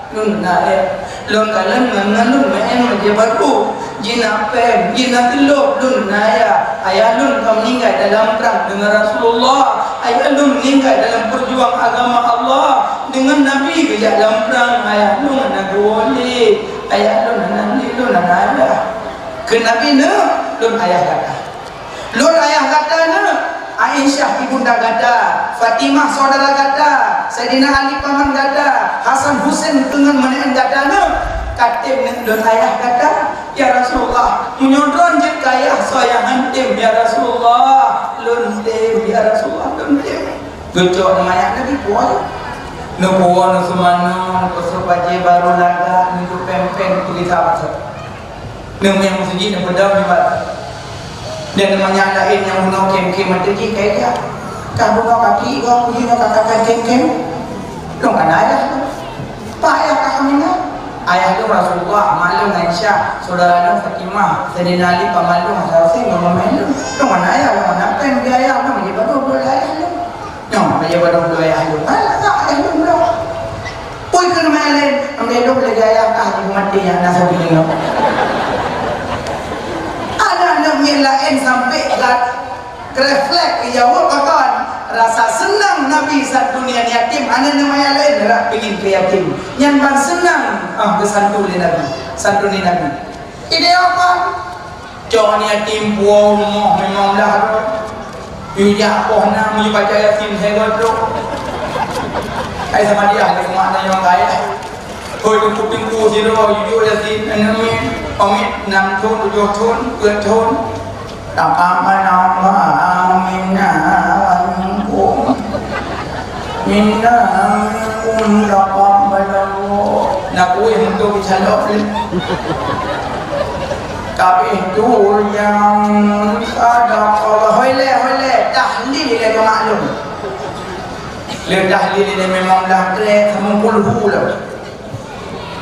lôn na ayah. Lôn kalon ngon, ngon lôn meu'en bajée barô. Jih na péng, jih na teulôp, lôn na ayah. Ayah lôn ka meuninggai dalam prang deungon Rasulullah. Ayah lôn meuninggai dalam peujuang agama Allah. Deungon Nabi geujak lam prang. Ayah lôn hana geuwoe lé. Ayah lôn hana lé, lôn hana ayah." Kheun Nabi, "Neuk, lôn ayah gata. Lôn ayah gata neuk. Aisyah ibunda gata, Fatimah saudara gata, Saidina Ali paman gata, Hasan Husein deungon meuneuen gata neuk. Ka tem neuk lôn ayah gata." "Ya Rasulullah, meunyoe droen jeuet keu ayah, soe nyang han tem, ya Rasulullah?" "Lôn tem, ya Rasulullah, lôn tem." Geucok ngon ayah Nabi puwoe. Neupuwoe, neuseumanoe, neupeuseup bajée barô lagak, neujok péng-péng, peugisa bak Neumè meuseujid, neupeudong nibak. Dan meunyo laén nyang bunoe kém-kém ateueh jih, kaya jak. Ka bunoe kaki gob, uji nyoe ka kakan kém-kém. Lôn kana ayah lôn. Pak, ayah ka keumingat. Ayah lôn Rasulullah, mak lôn Aisyah, syedara lôn Fatimah, Saidina Ali, paman lôn Hasan Husein, ngon meu'en lôn. Lôn kana ayah, lôn kana péng, bri ayah lôn, jadi baru lôn ayah lôn. Nyoe, meunyoe baru dua ayah lôn. Ah, tak ayah lôn dong. Pui keu nama lain, ambil lôn lagi ayah, ah, ibu mati yang nak sabi lengok. Anak-anak miet laén sampai gat, refleks, ya, wah, pakon. Rasa senang Nabi santuni yatim, anak-anak miet lain, rak pingin keu yatim. Nyan ban senang, ah, geusantun lé Nabi, santuni Nabi. Ide apa? Cok aneuk yatim puwoe rumoh memang dah tu. Yue jak poh na, yue baca Yasin, hai goblok. Hai sama dia, hai mak na nyang kaya. Hoi, teungku-teungku sidroe, yue jok Yasin, aneuk miet, pamit enam thon, tujoh thon, peuet thon. Taqabbalallahu minna wa minkum. Minna wa minkum taqabbalallahu. Nak kueh untuk dicalok ni. Tapi tu yang sadaqallah. Hoi lé, hoi lé, tahlil lé keu maklum. Lé tahlil lé memang dah trek sama kulhu lah.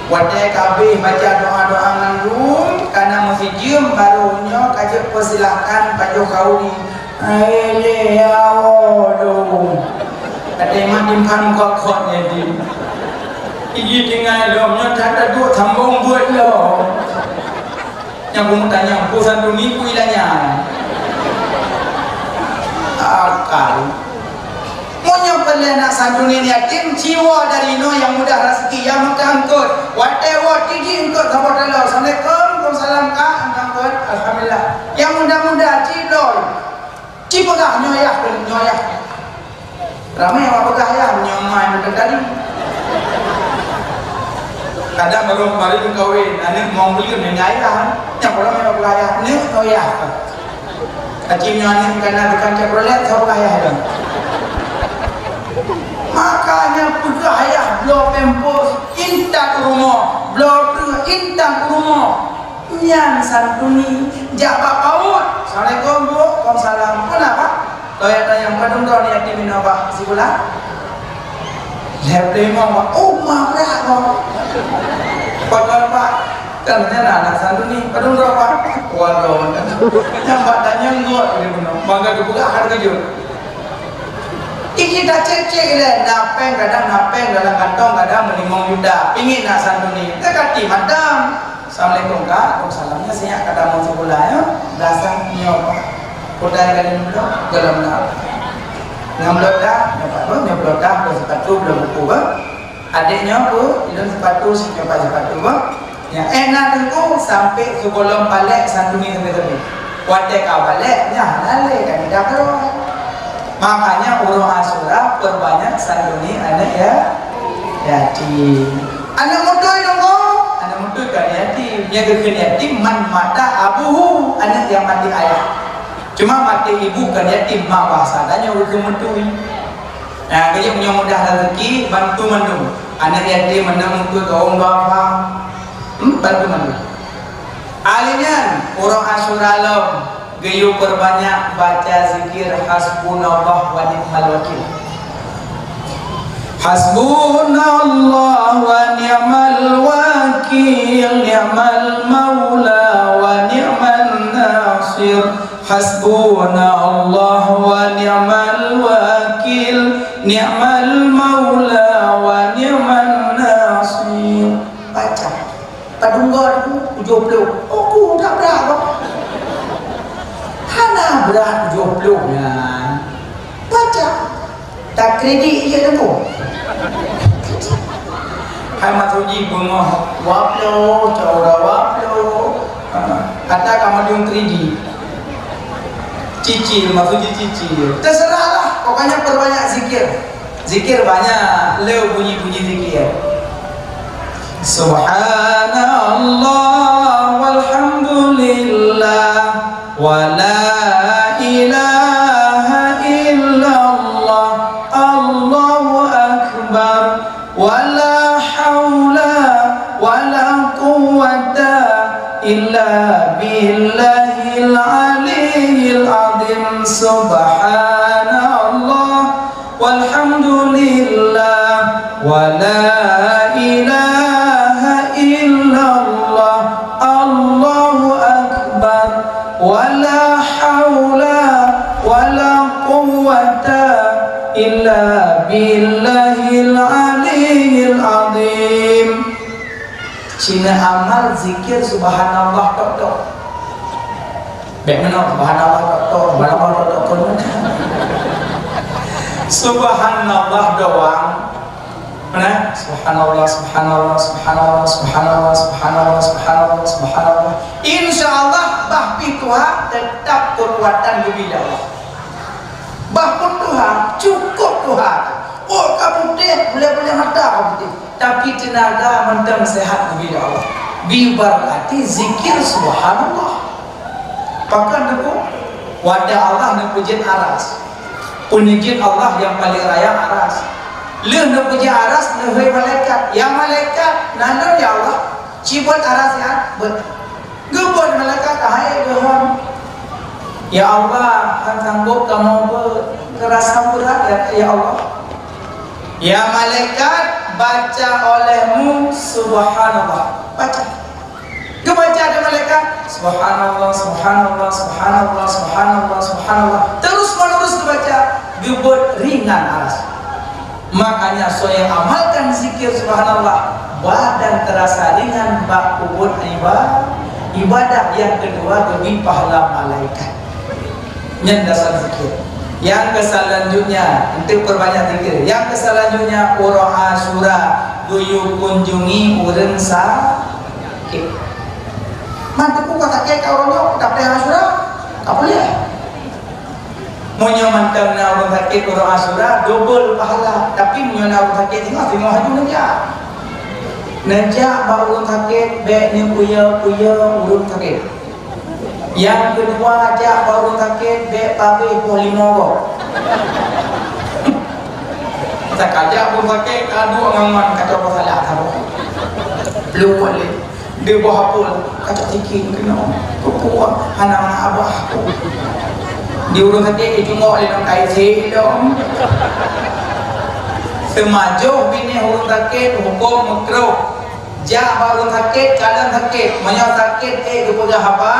Watèe ka habéh baca doa-doa ngon lom, ka na meusijeuem, barô nyoe ka jeuet peusilahkan pajoh khauri. Hai lé, ya Allah. Watèe mat timphan muka khot nyan di. Iji tinggai lom, nyoe that duek sambong buet lom. Nyang peue meutanyong, peue santuni, peue ilanya. Akal. Meunyoe peureulèe na santuni yatim, jiwoe dari inoe nyang mudah raseuki, nyang meukeungkot. Watèe woe tiji eungkot saboh taloe. Assalamualaikum, waalaikumsalam, Kak. Eungkot, alhamdulillah. Nyang muda-muda, ci bloe. Ci peugah, nyoe yah, nyoe yah. Ramé awak peugah yah, nyoe mai meuteuk tadi. Kadang baru kemarin kawin, aneuk mau beli dengan ayah. Nyang ramé awak peugah yah, nyoe, nyoe yah. Aci nyoe aneuk kana tukang Chevrolet, siapa ayah tu? Makanya peugah ayah bloe pampers, intat rumoh, bloe breueh, intat rumoh. Nyan santuni, jak bak paut. Assalamualaikum, Bu. Waalaikumsalam. Peue na, Pak? Toyata nyang padum droe ni yatim inoe, Pak, sikula? Lhèe limong, Pak. Oh, ma brat, Pak. Pakon, Pak? Kan nyan anak santuni. Padum droe, Pak? Waduh, kan. Nyang bak tanyong ngot di bunoe. Bangga geupeugah hareuga jeuet. Iki tacék-cék ilèe, na pèng kadang, na pèng dalam kantong kadang meulimong juta. Pingin na santuni. Teuka ti madam. Assalamualaikum, Kak. Waalaikumsalam. Nyoe sinyak ka tamong sikula, ya. Belasan nyoe, Pak. Kudai kali nyoe, golom na. Nyoe blot dah, nyoe pat, nyoe blot dah, nyoe sipatu, nyoe buku, bah. Adék nyoe peue? Ilôn sipatu, si nyoe pat sipatu, bah. Nyan, eh, na teungku sampai sigohlom balek santuni sabe-sabe. Watée ka balek, nyan hana lé ka pindah keudroe. Makanya uroe Asyura perbanyak santuni aneuk ya-, yatim. Aneuk muda teungku, aneuk muda ka yatim. Nyang geukheun yatim man mata abuhu, aneuk nyang maté ayah. Cuma maté ibu ka yatim, ma bahasa tanyoe geukheun muda. Nah, keuneuk meunyoe mudah rezeki, bantu mandum. Aneuk yatim, aneuk muda, kaum duafa. Hmm, bantu mandum. Ahli nyan, uroe Asyura lom, geuyue peurbanyak baca zikir hasbunallah wa ni'mal wakil. Hasbunallah wa ni'mal wakil, ni'mal maula wa ni'man nasir. Hasbunallah wa ni'mal wakil, ni'mal maula wa ni'man nasir. Baca. Padum go tu, tujoh ploh. Oh, ku tak brat kok. Hana brat tujoh ploh nyan. Baca. Takridik je tu. Hai masuk ji beungoh dua ploh, caura dua ploh. Ha, kata kamu dong kredit. Cicil, masuk ji cicil. Terserahlah, pokoknya perbanyak zikir. Zikir banyak, le bunyi-bunyi zikir. Subhanallah walhamdulillah wa la ilaha illallah, Allahu akbar, wa la haula wa la quwwata illa billahil aliyyil azim. Subhanallah walhamdulillah wa la ilaha illallah, Allahu akbar, wa la haula wa la quwwata illa billahil aliyyil azim. Cina amal zikir subhanallah tok-tok. Bèk meunoe, subhanallah tok-tok, subhanallah tok-tok, kon meunoe. Subhanallah doang. Mana? Subhanallah, subhanallah, subhanallah, subhanallah, subhanallah, subhanallah, subhanallah. Insya Allah, bah pih tuha tetap keukuatan geubri lé Allah. Bah pih tuha, cukup tuha. Oh, ka putéh, buleuen-buleuen mata ka putéh. Tapi teunaga mantong seuhat geubri lé Allah. Bibarakati zikir subhanallah. Pakon neupeue? Watèe Allah neupeujeuet aras. Peuneuh jeuet Allah nyang paleng raya aras. Lheueh neupeujeuet aras, neuhôi malaikat. Ya malaikat, na lôn ya Allah. Ci beuet aras nyan, beuet. Geubeuet malaikat, hai geuhon. Ya Allah, hana sanggob kamoe beuet, keurasa brat ya, ya Allah. Ya malaikat, baca olehmu subhanallah. Baca. Geubaca lé malaikat, subhanallah, subhanallah, subhanallah, subhanallah, subhanallah. Terus menerus geubaca, geubeuet ringan aras. Makanya soe nyang amalkan zikir subhanallah, badan terasa ringan bak peubuet iba-, ibadah. Nyang keudua geubri pahala malaikat. Nyan dasar zikir. Nyang keuselanjutnya, untuk perbanyak zikir. Nyang keuselanjutnya, uroe Asyura, geuyue kunjungi ureueng sakét. Man teupeu ka sakét ka uroe nyoe, ka preh Asyura, ka puléh. Meunyoe mantong na ureueng sakét uroe Asyura, dobel pahala. Tapi meunyoe na ureueng sakét singoh, singoh aju neujak. Neujak bak ureueng sakét, bèk neupeuyö-peuyö ureueng sakét. Nyang keudua, jak bak ureueng sakét, bèk pabéh poh limong goe. Takajak ureueng sakét, ka duek ngon-ngon, ka cok salah saboh. Plueng lé. Di bawah apui, kacok tikin keunoe. Peue-peue, hana na abah. Di ureueng sakét, jicungok lé lam kayèe lom. Seumajoh binéh ureueng sakét, hukôm meukruh. Jak bak ureueng sakét, kalon sakét. Meunyoe sakét, ék geupeugah haba,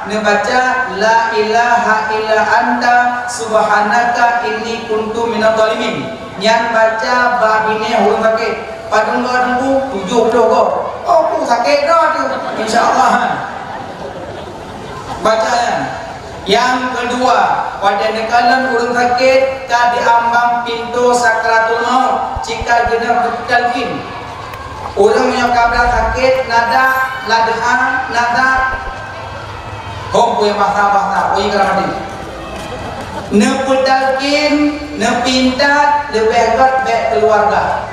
neubaca, "La ilaha illa anta, subhanaka, inni kuntu minadh dhalimin." Nyan baca bak binéh ureueng sakét. Padum goe teungku, tujoh ploh goe. Oh, ku sakét droe tu. Insya Allah. Baca nyan. Nyang keudua, watèe neukalon ureueng sakét ka di ambang pintoe sakaratul maut, cit Ka geuneuh talkin. Ureuëng nyang ka brat sakét, nadak, ladeuha, nadak. Hom peue bahasa-bahasa, oh iya, keuramati. Neupeutalkin, neupintat, leubeh gét bék keuluwarga.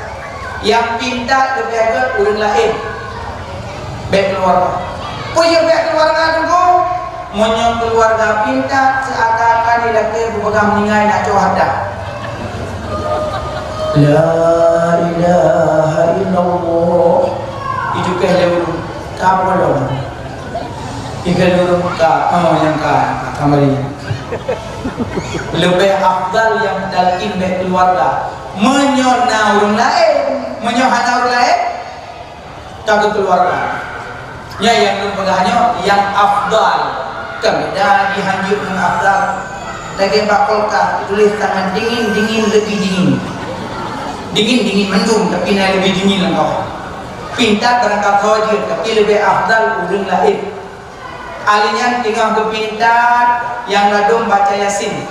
Nyang pintat leubeh gét ureuëng laén. Bék keuluwarga. Peue nyang bék keuluwarga teungku? Meunyoe keuluwarga pintat, seuakan-akan ilakée beupeugah meuninggai na cok hareuta. La ilaha illallah. Itu keh lé ureuëng ka bolong. Ikan ureuëng ka, oh, nyang ka, ka mari. Leubeh afdal nyang talkin bék keuluwarga. Meunyoe na ureuëng laén, meunyoe hana ureuëng laén, ka keu keuluwarga. Nyan nyang lôn peugah nyoe nyang afdal. Kan beda jihanjeuet ngon afdal. Lagée bak kulkas, tuléh tangan dingin, dingin, leubeh dingin. Dingin, dingin mandum, tapi na leubeh dingin lam kawah. Pintat barangkasoe jeuet, tapi leubeh afdal ureuëng laén. Ahli nyan teungoh geupintat nyang ladôm baca Yasin.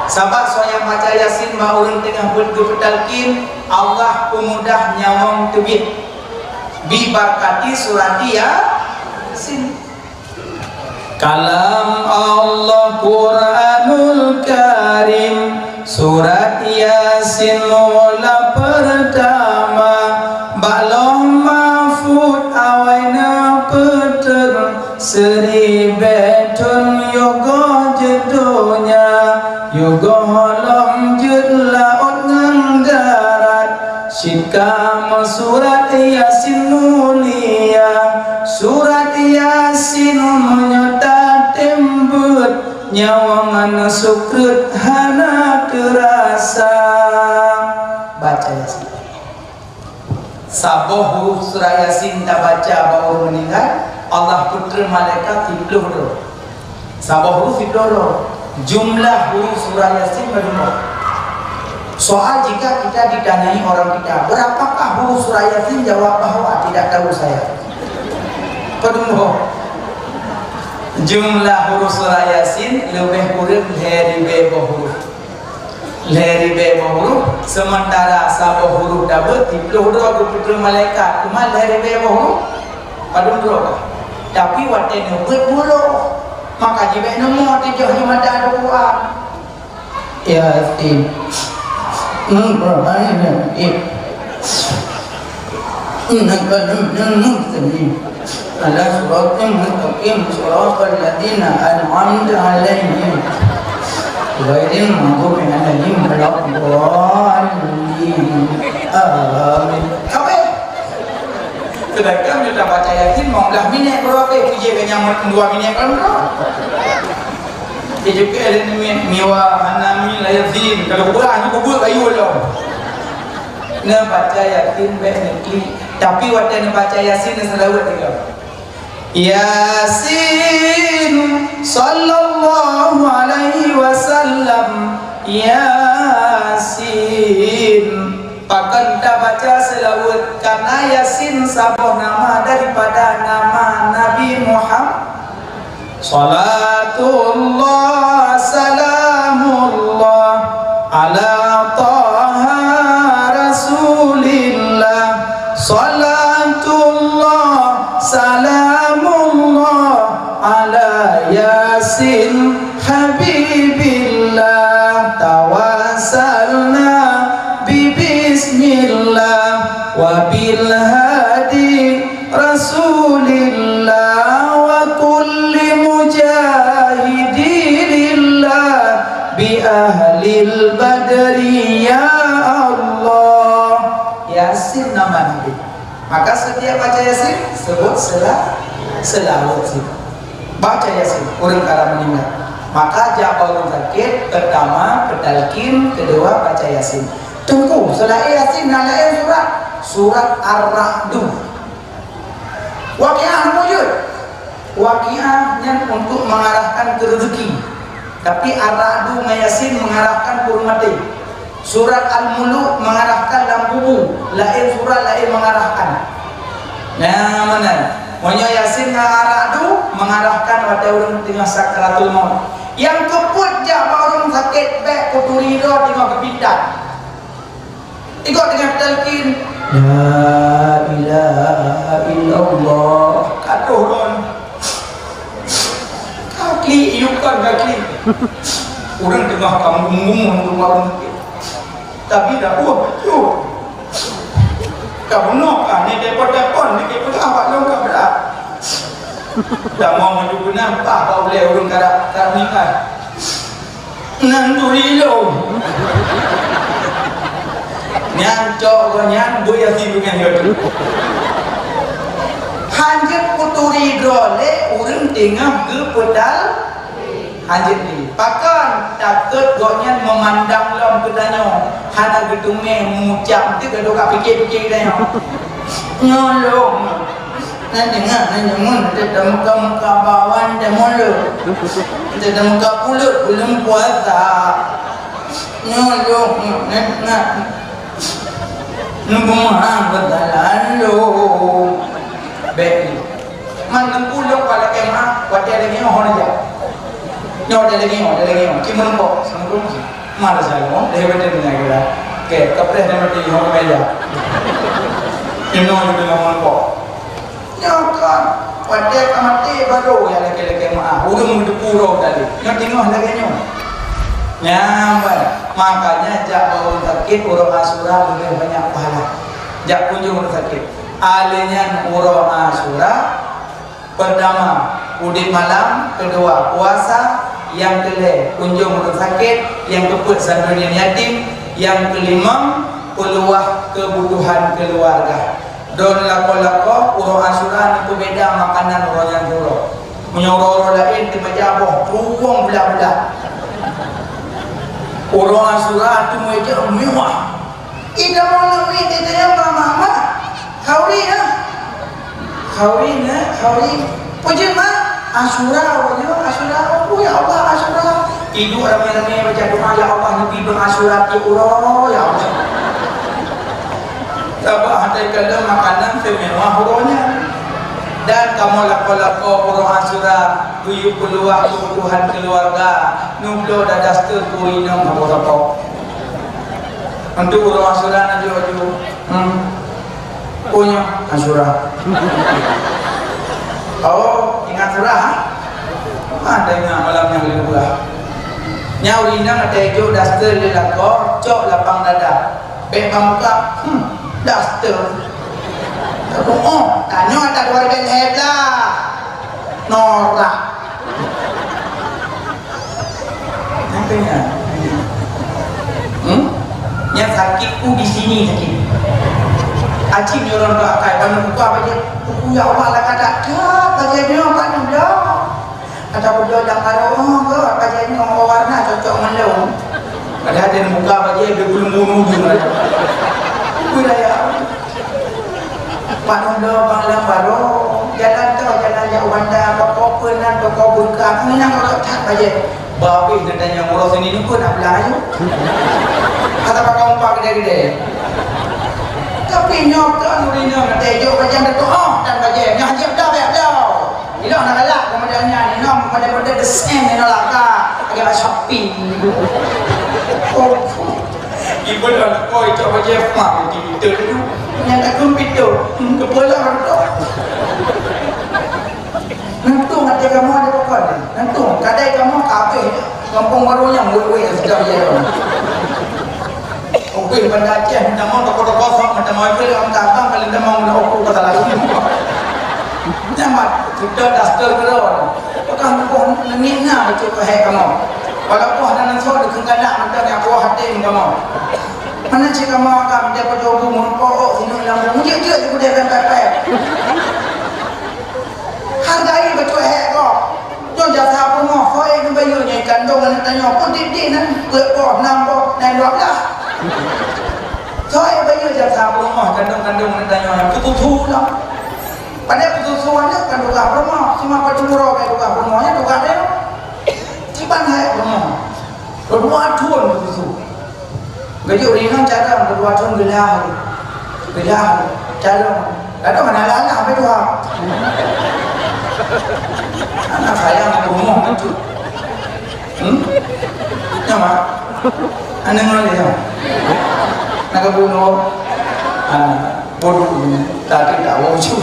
Sabab soe nyang baca Yasin bak ureuëng teungoh buet geupeutalkin, Allah peumudah nyawöng teubiet. Bibarkati surat Yasin. Kalam Allah Quranul Karim, surat Yasin mula peurtama, bak Lauh Mahfuz awai neupeutrön, siribée thon yoh goh jeuet donya, yoh goh lom jeuet laôt ngon darat. Cit kamoe surat Yasin mulia, surat Yasin meunyoe tatem beuet, nyawöng ngon sukreut hana teurasa. Baca Yasin. Saboh huruf surat Yasin tabaca bak ureuëng meuninggai, Allah peutrön malaikat siplôh droe. Saboh huruf siplôh droe. Jumlah huruf surah Yasin padum droe? Soal jika kita ditanyai orang kita, "Berapakah huruf surah Yasin?" Jawab bahwa tidak tahu saya. Padum droe? Jumlah huruf surah Yasin leubeh kureueng lhée ribée boh huruf. Lhée ribée boh huruf, seumantara saboh huruf tabeuet siplôh droe geupeutrön malaikat, teuma lhée ribée boh huruf padum droe kah? Tapi watée neubeuet buroe, maka jibék neumoe teujoh di mata Al-Quran. Yasin. Hmm, Quran Yasin. Innaka laminal mursalin. Ala siratal mustaqim, siratal ladzina an'amta 'alaihim, ghairil maghdubi 'alaihim waladdallin. Amin. Kabeh. Seudangkan meunyoe tabaca Yasin, lima belas minét baru habéh, puji ka nyang dua minét kan. Dijuké lé namiet miwa hana mi la Yasin. Kalau beurah ni bubur kayu lom. Neubaca Yasin bék neuklik. Tapi watée neubaca Yasin neuseulaweuet juga. Yasin, sallallahu alaihi wasallam, Yasin. Pakon tabaca seulaweuet, karena Yasin saboh nama daripada nama Nabi Muhammad. Salatullah, salamullah, ala Taha Rasulillah. Salatullah, salamullah, ala Yasin Habibillah. Tawassalna bi bismillah wa bil hadi Rasulillah wa kulli mujahidi lillah bi ahlil badri ya Allah. Yasin nama Nabi. Maka setiap baca Yasin, sebut sela-, selawat situ. Baca Yasin, ureuëng ka meuninggai. Maka jak bak ureuëng sakét, pertama peutalkin, kedua baca Yasin. Teungku, seulaén Yasin na laén surat, surat Ar-Ra'du. Waqiah mujud. Waqiah nyan untuk mengarahkan ke rezeki. Tapi Ar-Ra'du ngon Yasin mengarahkan ke ureuëng maté. Surat Al-Muluk mengarahkan lam kubu, laén surat laén mengarahkan. Nah, mana? Meunyoe Yasin ngon Ar-Ra'du mengarahkan watée ureuëng teungoh sakaratul maut. Nyang keupeuet jak bak ureuëng sakét bék kuturi droe teungoh geupintat. Ikot teungoh La ilaha illallah. Ka troh lom. Ka klik, yue kon ka klik. Ureueng teungoh ka meungueng-ngueng di warong. Tapi dakwah beutôi. Ka bunoe ka ni telepon-telepon, ni peugah bak lôn ka brat. Tamong maju beunang, paih bak ulèe ureueng ka, ka meuninggai. Nan turi lôn. Nyan cok gobnyan beu Yasin gobnyan geuh. Hanjeuet kuturi droe lé ureueng teungoh geupeutal. Hanjeuet lé. Pakon? Takot gobnyan meumandang lom keu tanyoe, hana geuteumé mucam teuh ka pike-pike tanyoe. Nyoe lôn. Nan deungoe, nan deungoe, teuka muka-muka bawan dan mulut. Teuka muka pulut, belum puasa. Nyoe lôn, nan deungoe. Nunggu mahang bentalan lôn. Bèk ni. Man teungku lôn ka lakèe meu'ah, watèe lagèe nyoe hana jak. Nyoe watèe lagèe nyoe, watèe lagèe nyoe. Cuma leumpok, sama lôn. Mana saya lôn, deh betul ni kira. Oke, kapreh dan mati, hana meja. Inoe juga ngomong leumpok. Nyoe kon, watèe ka maté barô nyang lakèe-lakèe meu'ah, ureueng meuteupeue uroe tadi. Nyoe teungoh lagèe nyoe. Nyan ban, makanya jak bak ureueng sakét uroe Asyura leubeh banyak pahala. Jak kunjong ureueng sakét. Alèh nyan uroe Asyura, peurtama, udép malam, keudua, puasa, nyang keulhèe, kunjong ureueng sakét, nyang keupeuet, santrian yatim, nyang keulimong, peuluwah keubutuhan keuluwarga. Droeneuh lakoe-lakoe uroe Asyura neupeubeda makanan uroe nyan keudroe. Meunyoe uroe-uroe laén teumeujak boh tuwong bulat-bulat. Uroe Asyura teumeujak mewah. Ida mau nami teuteuyang mama-mama. Khauri na. Khauri na, khauri. Peujeuet mak, Asyura, wajah Asyura. Oh, ya Allah, Asyura. Iduek ramé-ramé baca doa, "Ya Allah, neubi lôn Asyura tiep uroe, ya Allah." Sabab hana kalon makanan seumewah uroe nyan. Dan kamoe lakoe-lakoe uroe Asyura, geuyue peuluwah keubutuhan keuluwarga, neubloe dadah steun keu inong sapo-sapo. Untuk uroe Asyura na ju-ju. Hmm. Oh, nyoe Asyura. Oh, ingat Asyura, ha? Ada ingat malam nyang leuwah. Nyan ureueng inong watèe jok daster lé lakoe, cok lapang dada. Bèk bak muka, hmm, daster. Oh, tanyoe ata keuluwarga lhèe blah. Norak. Nyang keu nyan. Hmm? Nyang sakét ku di sini sakét. Aci nyoe lôn bak akai, ban buka bajèe. Oh, ya Allah, lah ka that, that bajèe nyoe, ban nyoe. Kata beudôh lam karô, oh, gèt bajèe nyoe, oh, warna cocok ngon lôn. Padahai dia buka bajèe, dia belum bunuh juga. Wilayah. Pak Nondo Bang Lambaro, jalan tu, jalan jak Wanda, toko peunan, toko burka, peunan kalau tak bajèe. Babeh nak tanya uroe sini ni pun nak belah ayu. Kata pakai umpak gede-gede. Tapi nyoe kan ureueng nyoe nak tejok bajèe dah tu, oh, dan bajèe. Nyoe hajat dah bèk dah. Ilok nak galak kemudian nyan, nyoe model-model desain ni lah ka. Lagi lah shopping. Oh. Ibu dah nak koi cok bajèe pang di pintu tu. Nyang kat pintu. Hmm, kepala orang tu. Nantung até kamoe ada pakon. Nantung kadai kamoe ka habéh. Gampông baru nyang wéh-wéh yang sedang dia. Oke, Banda Aceh minta maaf, toko-toko sok minta maaf, itu yang minta abang kalau minta maaf, minta oku kata lalu. Nyamat, kita daster keluar. Pekan buah nengit na betul ke hai kamoe. Walaupun ada nensok dikengkanak minta nyawa hati kamoe. Mana cik kamoe akan dia pejobu merumpok, oh, sini lam rumah. Dia, dia, dia, dia, dia, dia. Hargai beutôi hék gob. Nyoe jasa peurumoh, soe neubayeue nyoe kandong aneuk tanyoe, peudidik nan peuet boh, nam boh, nan dua blah. Soe bayeue jasa peurumoh kandong-kandong aneuk tanyoe nyan peususu lom. Padahai peususu aneuk kan tugaih peurumoh, cuma peucumuro bak tugaih peurumoh nyan tugaih deh. Kiban hék peurumoh. Dua thôn peususu. Geujok rinong carông keudua thôn geulah. Geulah carông. Lalu mana alah-alah habéh tuha. Anak sayang aku rumah macam. Hmm? Nyaman? Anak ngoleh ya? Nak bunuh? Ah. Bodoh ni, tadi tak wujud.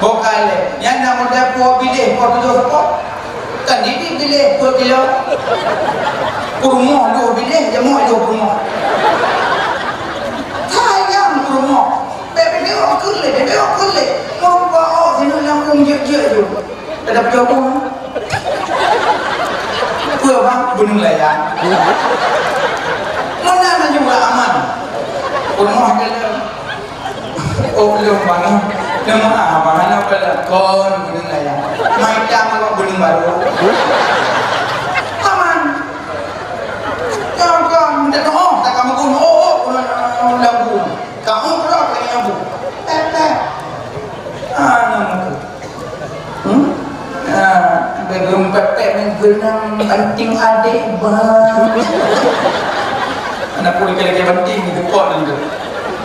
Bukan leh. Yang nak mudah puak bilik, puak tujuh sepot. Kan didik bilik, puak kilo. Kurmoh dua bilik, jamoh dua kurmoh. Sayang kurmoh. Bebek bewak kulit, bebek bewak kulit. Mau bawa sini langsung jek-jek tu. Ada pejabat. Peue bang? Beuneueng layang. Meunan laju bak aman. Rumoh keu lôn. Oh, lôn bang. Nama abang anak pada kon beuneueng layang. Mai cang awak beuneueng baru. Aman. Kon, kon, minta doa, tak kamu gun. Oh, oh, oh, lagu. Kamu pula kena nyabu. Pepet. Anak muka. Hmm? Ah, belum pepek ni benang penting adik, bang. Anak pun lagi-lagi penting di depot ni tu.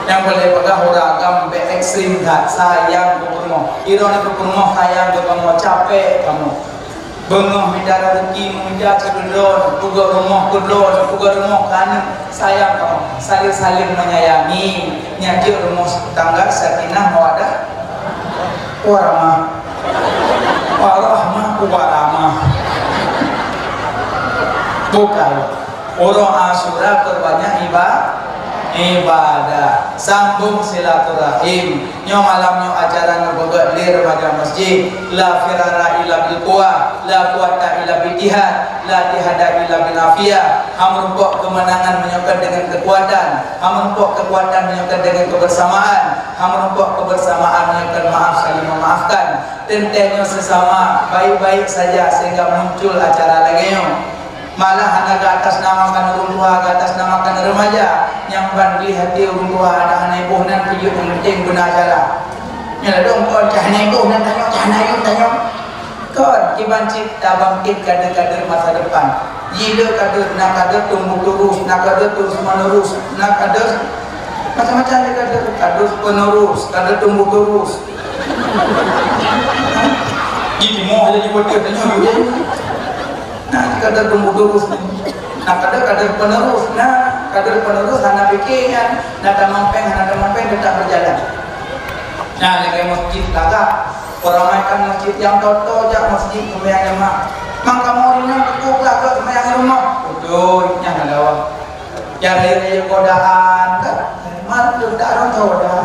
Yang boleh pegang orang agam be ekstrim that, sayang ke rumah. Ironi ke rumah, sayang ke kamu, capek kamu. Beungoh mita rezeki, meuja keu droe, peugöt rumoh keu droe, peugöt rumoh keu aneuk, sayang kamoe, saling-saling menyayangi, nyan jeuet rumoh tangga sakinah mawaddah warahmah. Warahmah, warahmah. Bukan. Uroe Asyura perbanyak iba-, ibadah. Sambung silaturahim. Nyoe malam nyoe acara neupeugöt lé remaja masjid. La firara illa bil quwah, la quwata illa bil ittihad, la ittihada illa bil afiyah. Hana meurumpok keumeunangan meunyoe kon deungon keukuatan, hana meurumpok keukuatan meunyoe kon deungon keubeursamaan, hana meurumpok keubeursamaan meunyoe kon maaf saling memaafkan. Teuntèe nyoe seusama baik-baik saja sehingga muncul acara lagèe nyoe. Malah hana geuatasnamakan ureueng tuha, geuatasnamakan remaja. Nyang ban gleh até ureueng tuha, ada hana iboh nan pijôh, nyang penting beuna acara. Nyan ladôm kon cah hana iboh nan tanyoe, cah hana ayôn tanyoe. Kon, kiban cit tabangkit kader-kader masa depan. Jih le kader, na kader tumbuh terus, na kader terus menerus, na kader macam-macam le kader, kader penerus, kader tumbuh terus. Jih timoh aja jih beutôi tanyoe. Nah, kader tumbuh terus ni. Nah, kader, kader penerus. Nah, kader penerus hana pikir nyan. Nah, tamong péng, hana tamong péng tetap berjalan. Nah, lagèe masjid tagak. Peramaikan masjid nyang toto jak masjid seumayang jamaah. Mang kamoe ringan teupeu tagak seumayang rumoh. Beutôi, nyan adalah. Cara rayeuk godaan kan? Mat lôn tak rong goda.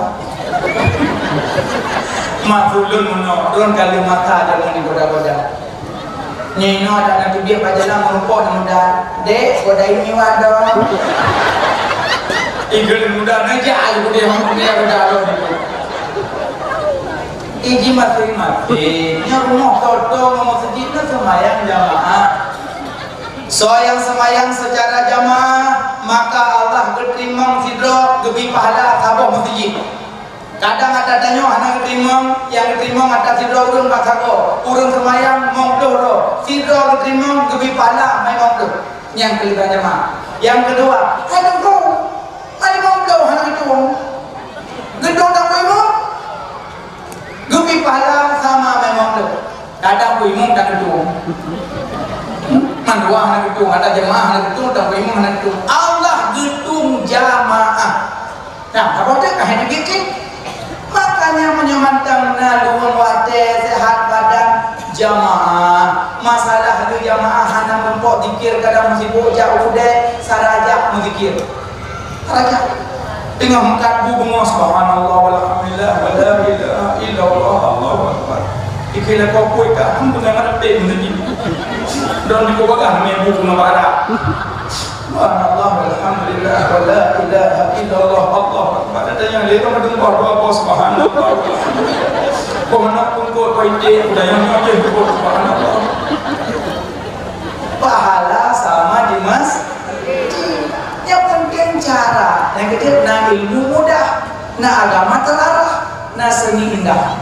Mat ulôn meunoe, rong kali mata jameun goda-goda. Nyoe inoe adak na teubiet bak jalan meurumpok na muda. Dek, goda ini wado. Igeul muda na jak aja budaya hong dunia goda lo. Iji masing-masing. Nyoe rumoh toto ngon meuseujid na seumayang jamaah. Soe nyang seumayang seucara jamaah, maka Allah geuteurimong sidroe geubi pahala saboh meuseujid. Kadang ata tanyoe hana geuteurimong, nyang geuteurimong ata sidroe ureueng bak sagoe. Ureueng seumayang limong ploh droe, sidroe geuteurimong geubi pahala limong ploh. Nyang keuleubah jamaah. Nyang keudua, hai teungku, limong ploh hana geutueng. Geutueng tak imum? Geubi pahala sama memang tu. Kadang ku imum tak geutueng. Mandua hana geutueng, ada jemaah hana geutueng, tak ku imum hana geutueng. Allah geutueng jamaah. Nah, apa tu? Kah ini kecil. Makanya meunyoe mantong na luweueng watèe, sehat badan, jamaah. Masalah lé jamaah hana meurumpok zikir, kadang sibuk jak udép, sarajak meuzikir. Raja. Teungoh meukat bu beungoh, "Subhanallah walhamdulillah wala ilaha illallah, Allahu akbar." Ikeu lakoe kueh ka, hana peugah ngon até meunyoe. Dan di kubagah meubu keu barat. "Subhanallah walhamdulillah wala ilaha illallah, Allahu akbar." Ada yang lewat meudeungoh dua boh, "Subhanallah." Kau mana pun kau kau ite, udah yang nyote tu, "Subhanallah." Pahala sama di mas-, Nyang penting cara. Nyang keuneuk na ilmu mudah, na agama teularah, na seuni indah.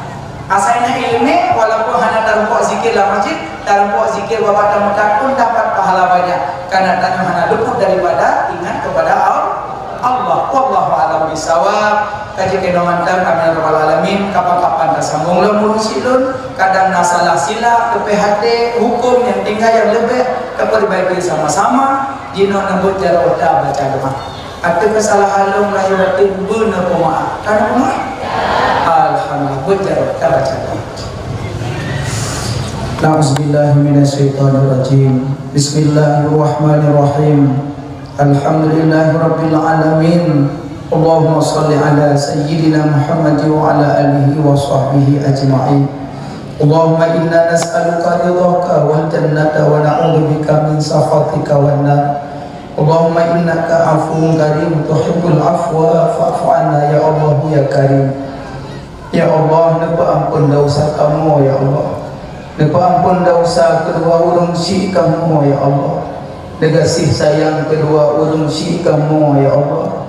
Asai na ileumèe, walaupun hana tarumpok zikir lam masjid, tarumpok zikir babah tameukat pun dapat pahala banyak. Karena tanyoe hana luput daripada ingat kepada Al-, Allah. Wallahu a'lam bishawab. Ka jeuet keunoe mantong, amin ya rabbal alamin. Kapan-kapan tasambong lom ureueng syiek lôn. Kadang na salah silap, leupah até, huköm nyang tinggai nyang leubeh tapeurbaiki sama-sama. Jinoe neubeuet jaroe tabaca doa. Ateueh keusalahan lôn lahé batin beuna peumaaf. Ka na peumaaf? Alhamdulillah. Beujaroe, ka baca doa. A'udzubillahi minasyaitonirrajim. Bismillahirrahmanirrahim. Alhamdulillahirabbil alamin. Allahumma shalli ala sayyidina Muhammad wa ala alihi wa sahbihi ajma'in. Allahumma inna nas'aluka ridhaka wal jannata wa na'udzubika min sakhatika wan nar. Allahumma innaka afuwun karim tuhibbul afwa fa'fu anna ya Allahu ya Karim. Ya Allah, neupeuamphon desya kamoe ya Allah. Neupeuamphon desya keudua ureueng syik kamoe ya Allah. Neugaséh sayang keudua ureueng syik kamoe ya Allah.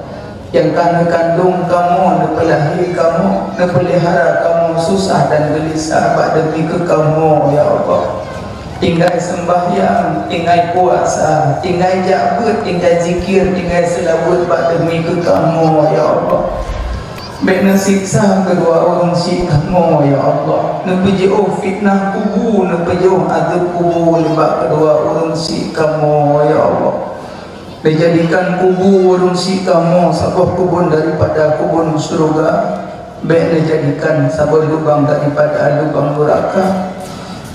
Nyang ka neukandong kamoe, neupeulahé kamoe, neupeulihara kamoe susah dan geulisah bak demi keu kamoe ya Allah. Tinggai seumbahyang, tinggai puasa, tinggai jak beuet, tinggai zikir, tinggai seulaweuet bak demi keu kamoe ya Allah. Bék neusiksa keudua ureueng syik kamoe ya Allah. Neupeujiôh fitnah kubu, neupeujiôh azeub kubu nibak keudua ureueng syik kamoe ya Allah. Neujadikan kubu ureueng syik kamoe saboh kubun daripada kubun syeuruga. Bék neujadikan saboh lubang daripada lubang nuraka.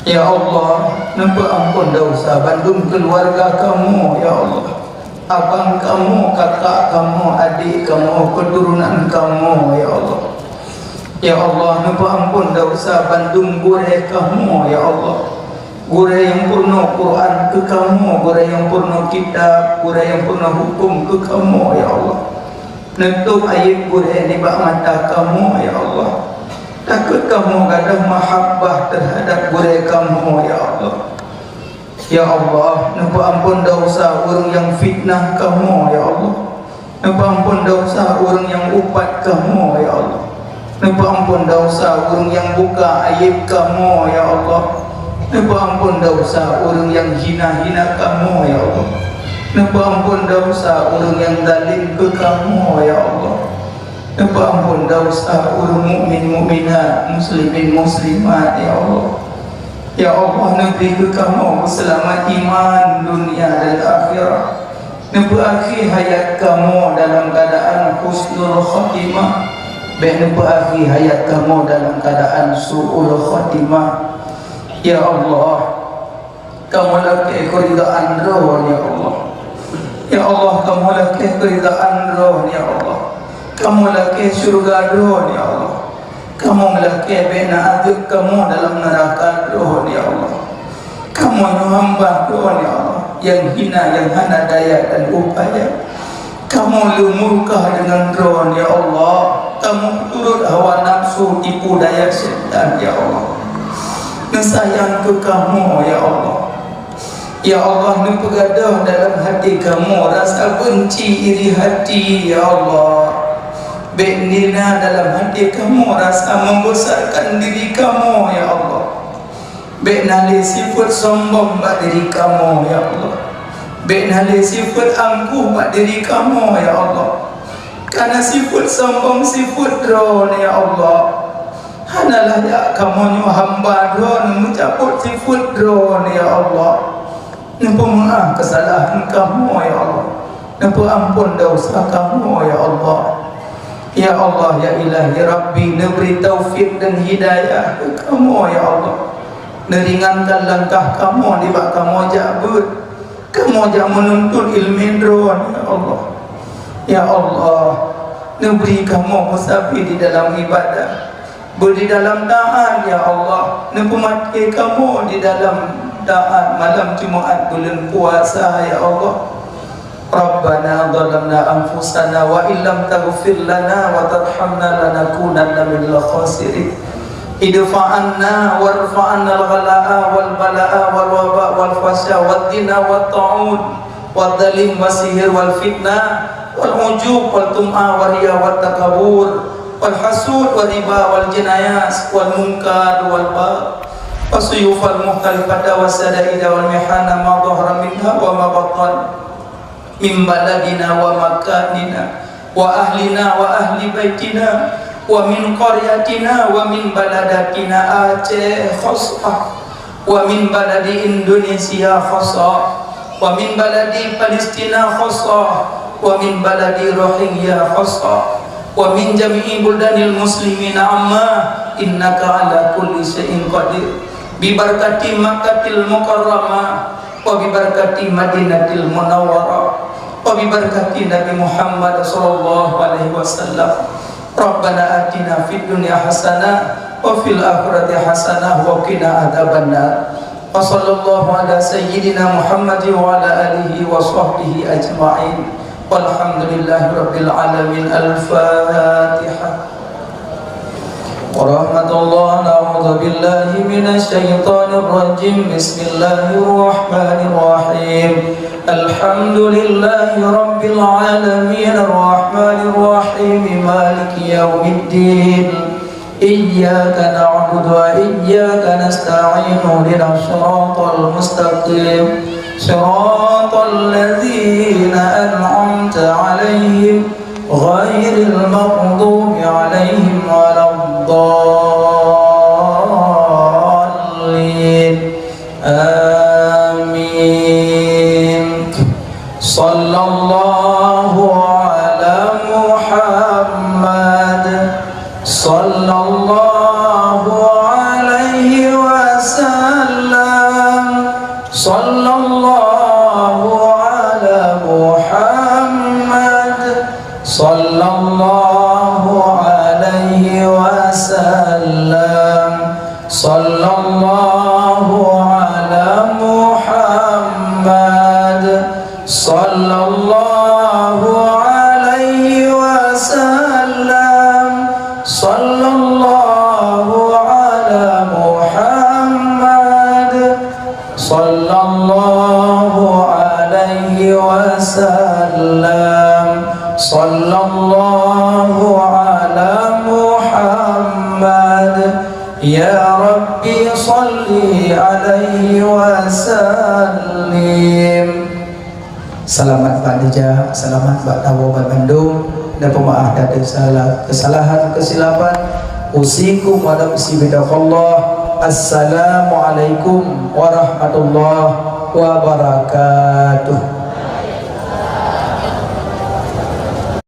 Ya Allah, neupeuamphon desya bandum keuluwarga kamoe ya Allah. Abang kamoe, kakak kamoe, adék kamoe, keuturonan kamoe ya Allah. Ya Allah, neupeuamphon desya bandum gurée kamoe ya Allah. Gurée nyang peurunoe Quran keu kamoe, gurée nyang peurunoe kitab, gurée nyang peurunoe huköm keu kamoe ya Allah. Neutôb aieb gurée nibak mata kamoe ya Allah. Takot kamoe gadôh mahabbah teuhadab gurée kamoe ya Allah. Ya Allah, neupeuamphon desya ureueng nyang fitnah kamoe ya Allah. Neupeuamphon desya ureueng nyang upat kamoe ya Allah. Neupeuamphon desya ureueng nyang buka aieb kamoe ya Allah. Neupeuamphon desya ureueng nyang hina-hina kamoe ya Allah. Neupeuamphon desya ureueng nyang zalim keu kamoe ya Allah. Neupeuamphon desya ureueng mukmin mukminat, muslimin muslimat ya Allah. Ya Allah, neubri keu kamoe peuseulamat iman dunia dan akhirat. Neupeuakhé hayat kamoe dalam keuadaan husnul khotimah. Bék neupeuakhé hayat kamoe dalam keuadaan su'ul khotimah. Ya Allah, kamoe lakée keuridaan Droe, ya Allah. Ya Allah, kamoe lakée keuridaan Droe, ya Allah. Kamoe lakée syeuruga Droe, ya Allah. Kamoe lakée bék na azeub kamoe dalam neuraka Droe, ya Allah. Kamoe nyoe hamba Droe, ya Allah, nyang hina, nyang hana daya dan upaya. Kamoe leuh murka deungon Droe, ya Allah. Kamoe turot hawa nafsu tipu daya syaitan, ya Allah. Neusayang keu kamoe, ya Allah. Ya Allah, neupeugadôh dalam até kamoe rasa beunci, iri até, ya Allah. Bék neuhina dalam até kamoe rasa membesarkan diri kamoe, ya Allah. Bék na lé sifeuet sombong bak diri kamoe, ya Allah. Bék na lé sifeuet angkuh bak diri kamoe, ya Allah. Kareuna sifeuet sombong sifeuet Droeneuh, ya Allah. Hana layak kamoe nyoe hamba Droeneuh meucabot sifeuet Droeneuh, ya Allah. Neupeumeu'ah keusalahan kamoe, ya Allah. Neupeuamphon desya kamoe, ya Allah. Ya Allah, ya Ilahi Rabbi, neubri taufik dan hidayah keu kamoe, ya Allah. Neuringankan langkah kamoe nibak kamoe jak beuet, kamoe jak meununtut ileumèe Droeneuh, ya Allah. Ya Allah, neubri kamoe meusabe di dalam ibadah, beuet di dalam taat, ya Allah. Neupeumaté kamoe di dalam taat malam Jumat buleuen puasa, ya Allah. Rabbana zalamna anfusana wa illam taghfir lana wa tarhamna lanakunanna minal khasirin. Idfa anna warfa annal ghala'a wal bala'a wal waba wal fasya wad dina wat ta'un wad dalim was sihir wal fitnah wal ujub wal tum'a wal riya wat takabur wal hasud wal riba wal jinayas wal munkar wal baghi was suyufal mukhtalifata was sadaida wal mihana ma dhahara minha wa ma batan. Min baladina wa makanina wa ahlina wa ahli baitina wa min qaryatina wa min baladatina Aceh khassah wa min baladi Indonesia khassah wa min baladi Palestina khassah wa min baladi Rohingya khassa, wa min jami'i buldanil muslimina amma, innaka ala kulli syai'in qadir. Bibarakati Makkatil Mukarramah, wa bibarakati Madinatil Munawwarah, wa bibarakati Nabi Muhammad sallallahu alaihi wasallam. Rabbana atina fid dunya hasanah, wa fil akhirati hasanah, wa qina adzabannar. Wa sallallahu ala sayyidina Muhammad wa ala alihi wa sahbihi ajma'in. Walhamdulillahi rabbil alamin. Al-Fatihah. Warahmatullah. A'udzu billahi minasy syaithanir rajim. Bismillahirrahmanirrahim. Alhamdulillahi rabbil alamin. Arrahmanirrahim. Maliki yaumiddin. Iyyaka na'budu wa iyyaka nasta'in. Ihdinas siratal mustaqim. Siratal ladzina an'amta 'alaihim ghairil maghdubi 'alaihim waladdallin. Amin. Sallallahu ala Muhammad. Sallallahu alaihi wasallam. Sallallahu ala Muhammad. Sallallahu alaihi wasallam. Sallallahu ala Muhammad. Sallallahu alaihi wasallam. Sallallahu ala Muhammad. Sallallahu alaihi wasallam. Sallallahu ala Muhammad. Ya Rabbi, salli alaihi wasallim. Seulamat bak neujak, seulamat bak tawoe bandum, dan peumaáh dari segala kesalahan, kesilapan. Usikum wa nafsi bitaqwallah. Assalamualaikum warahmatullahi wabarakatuh.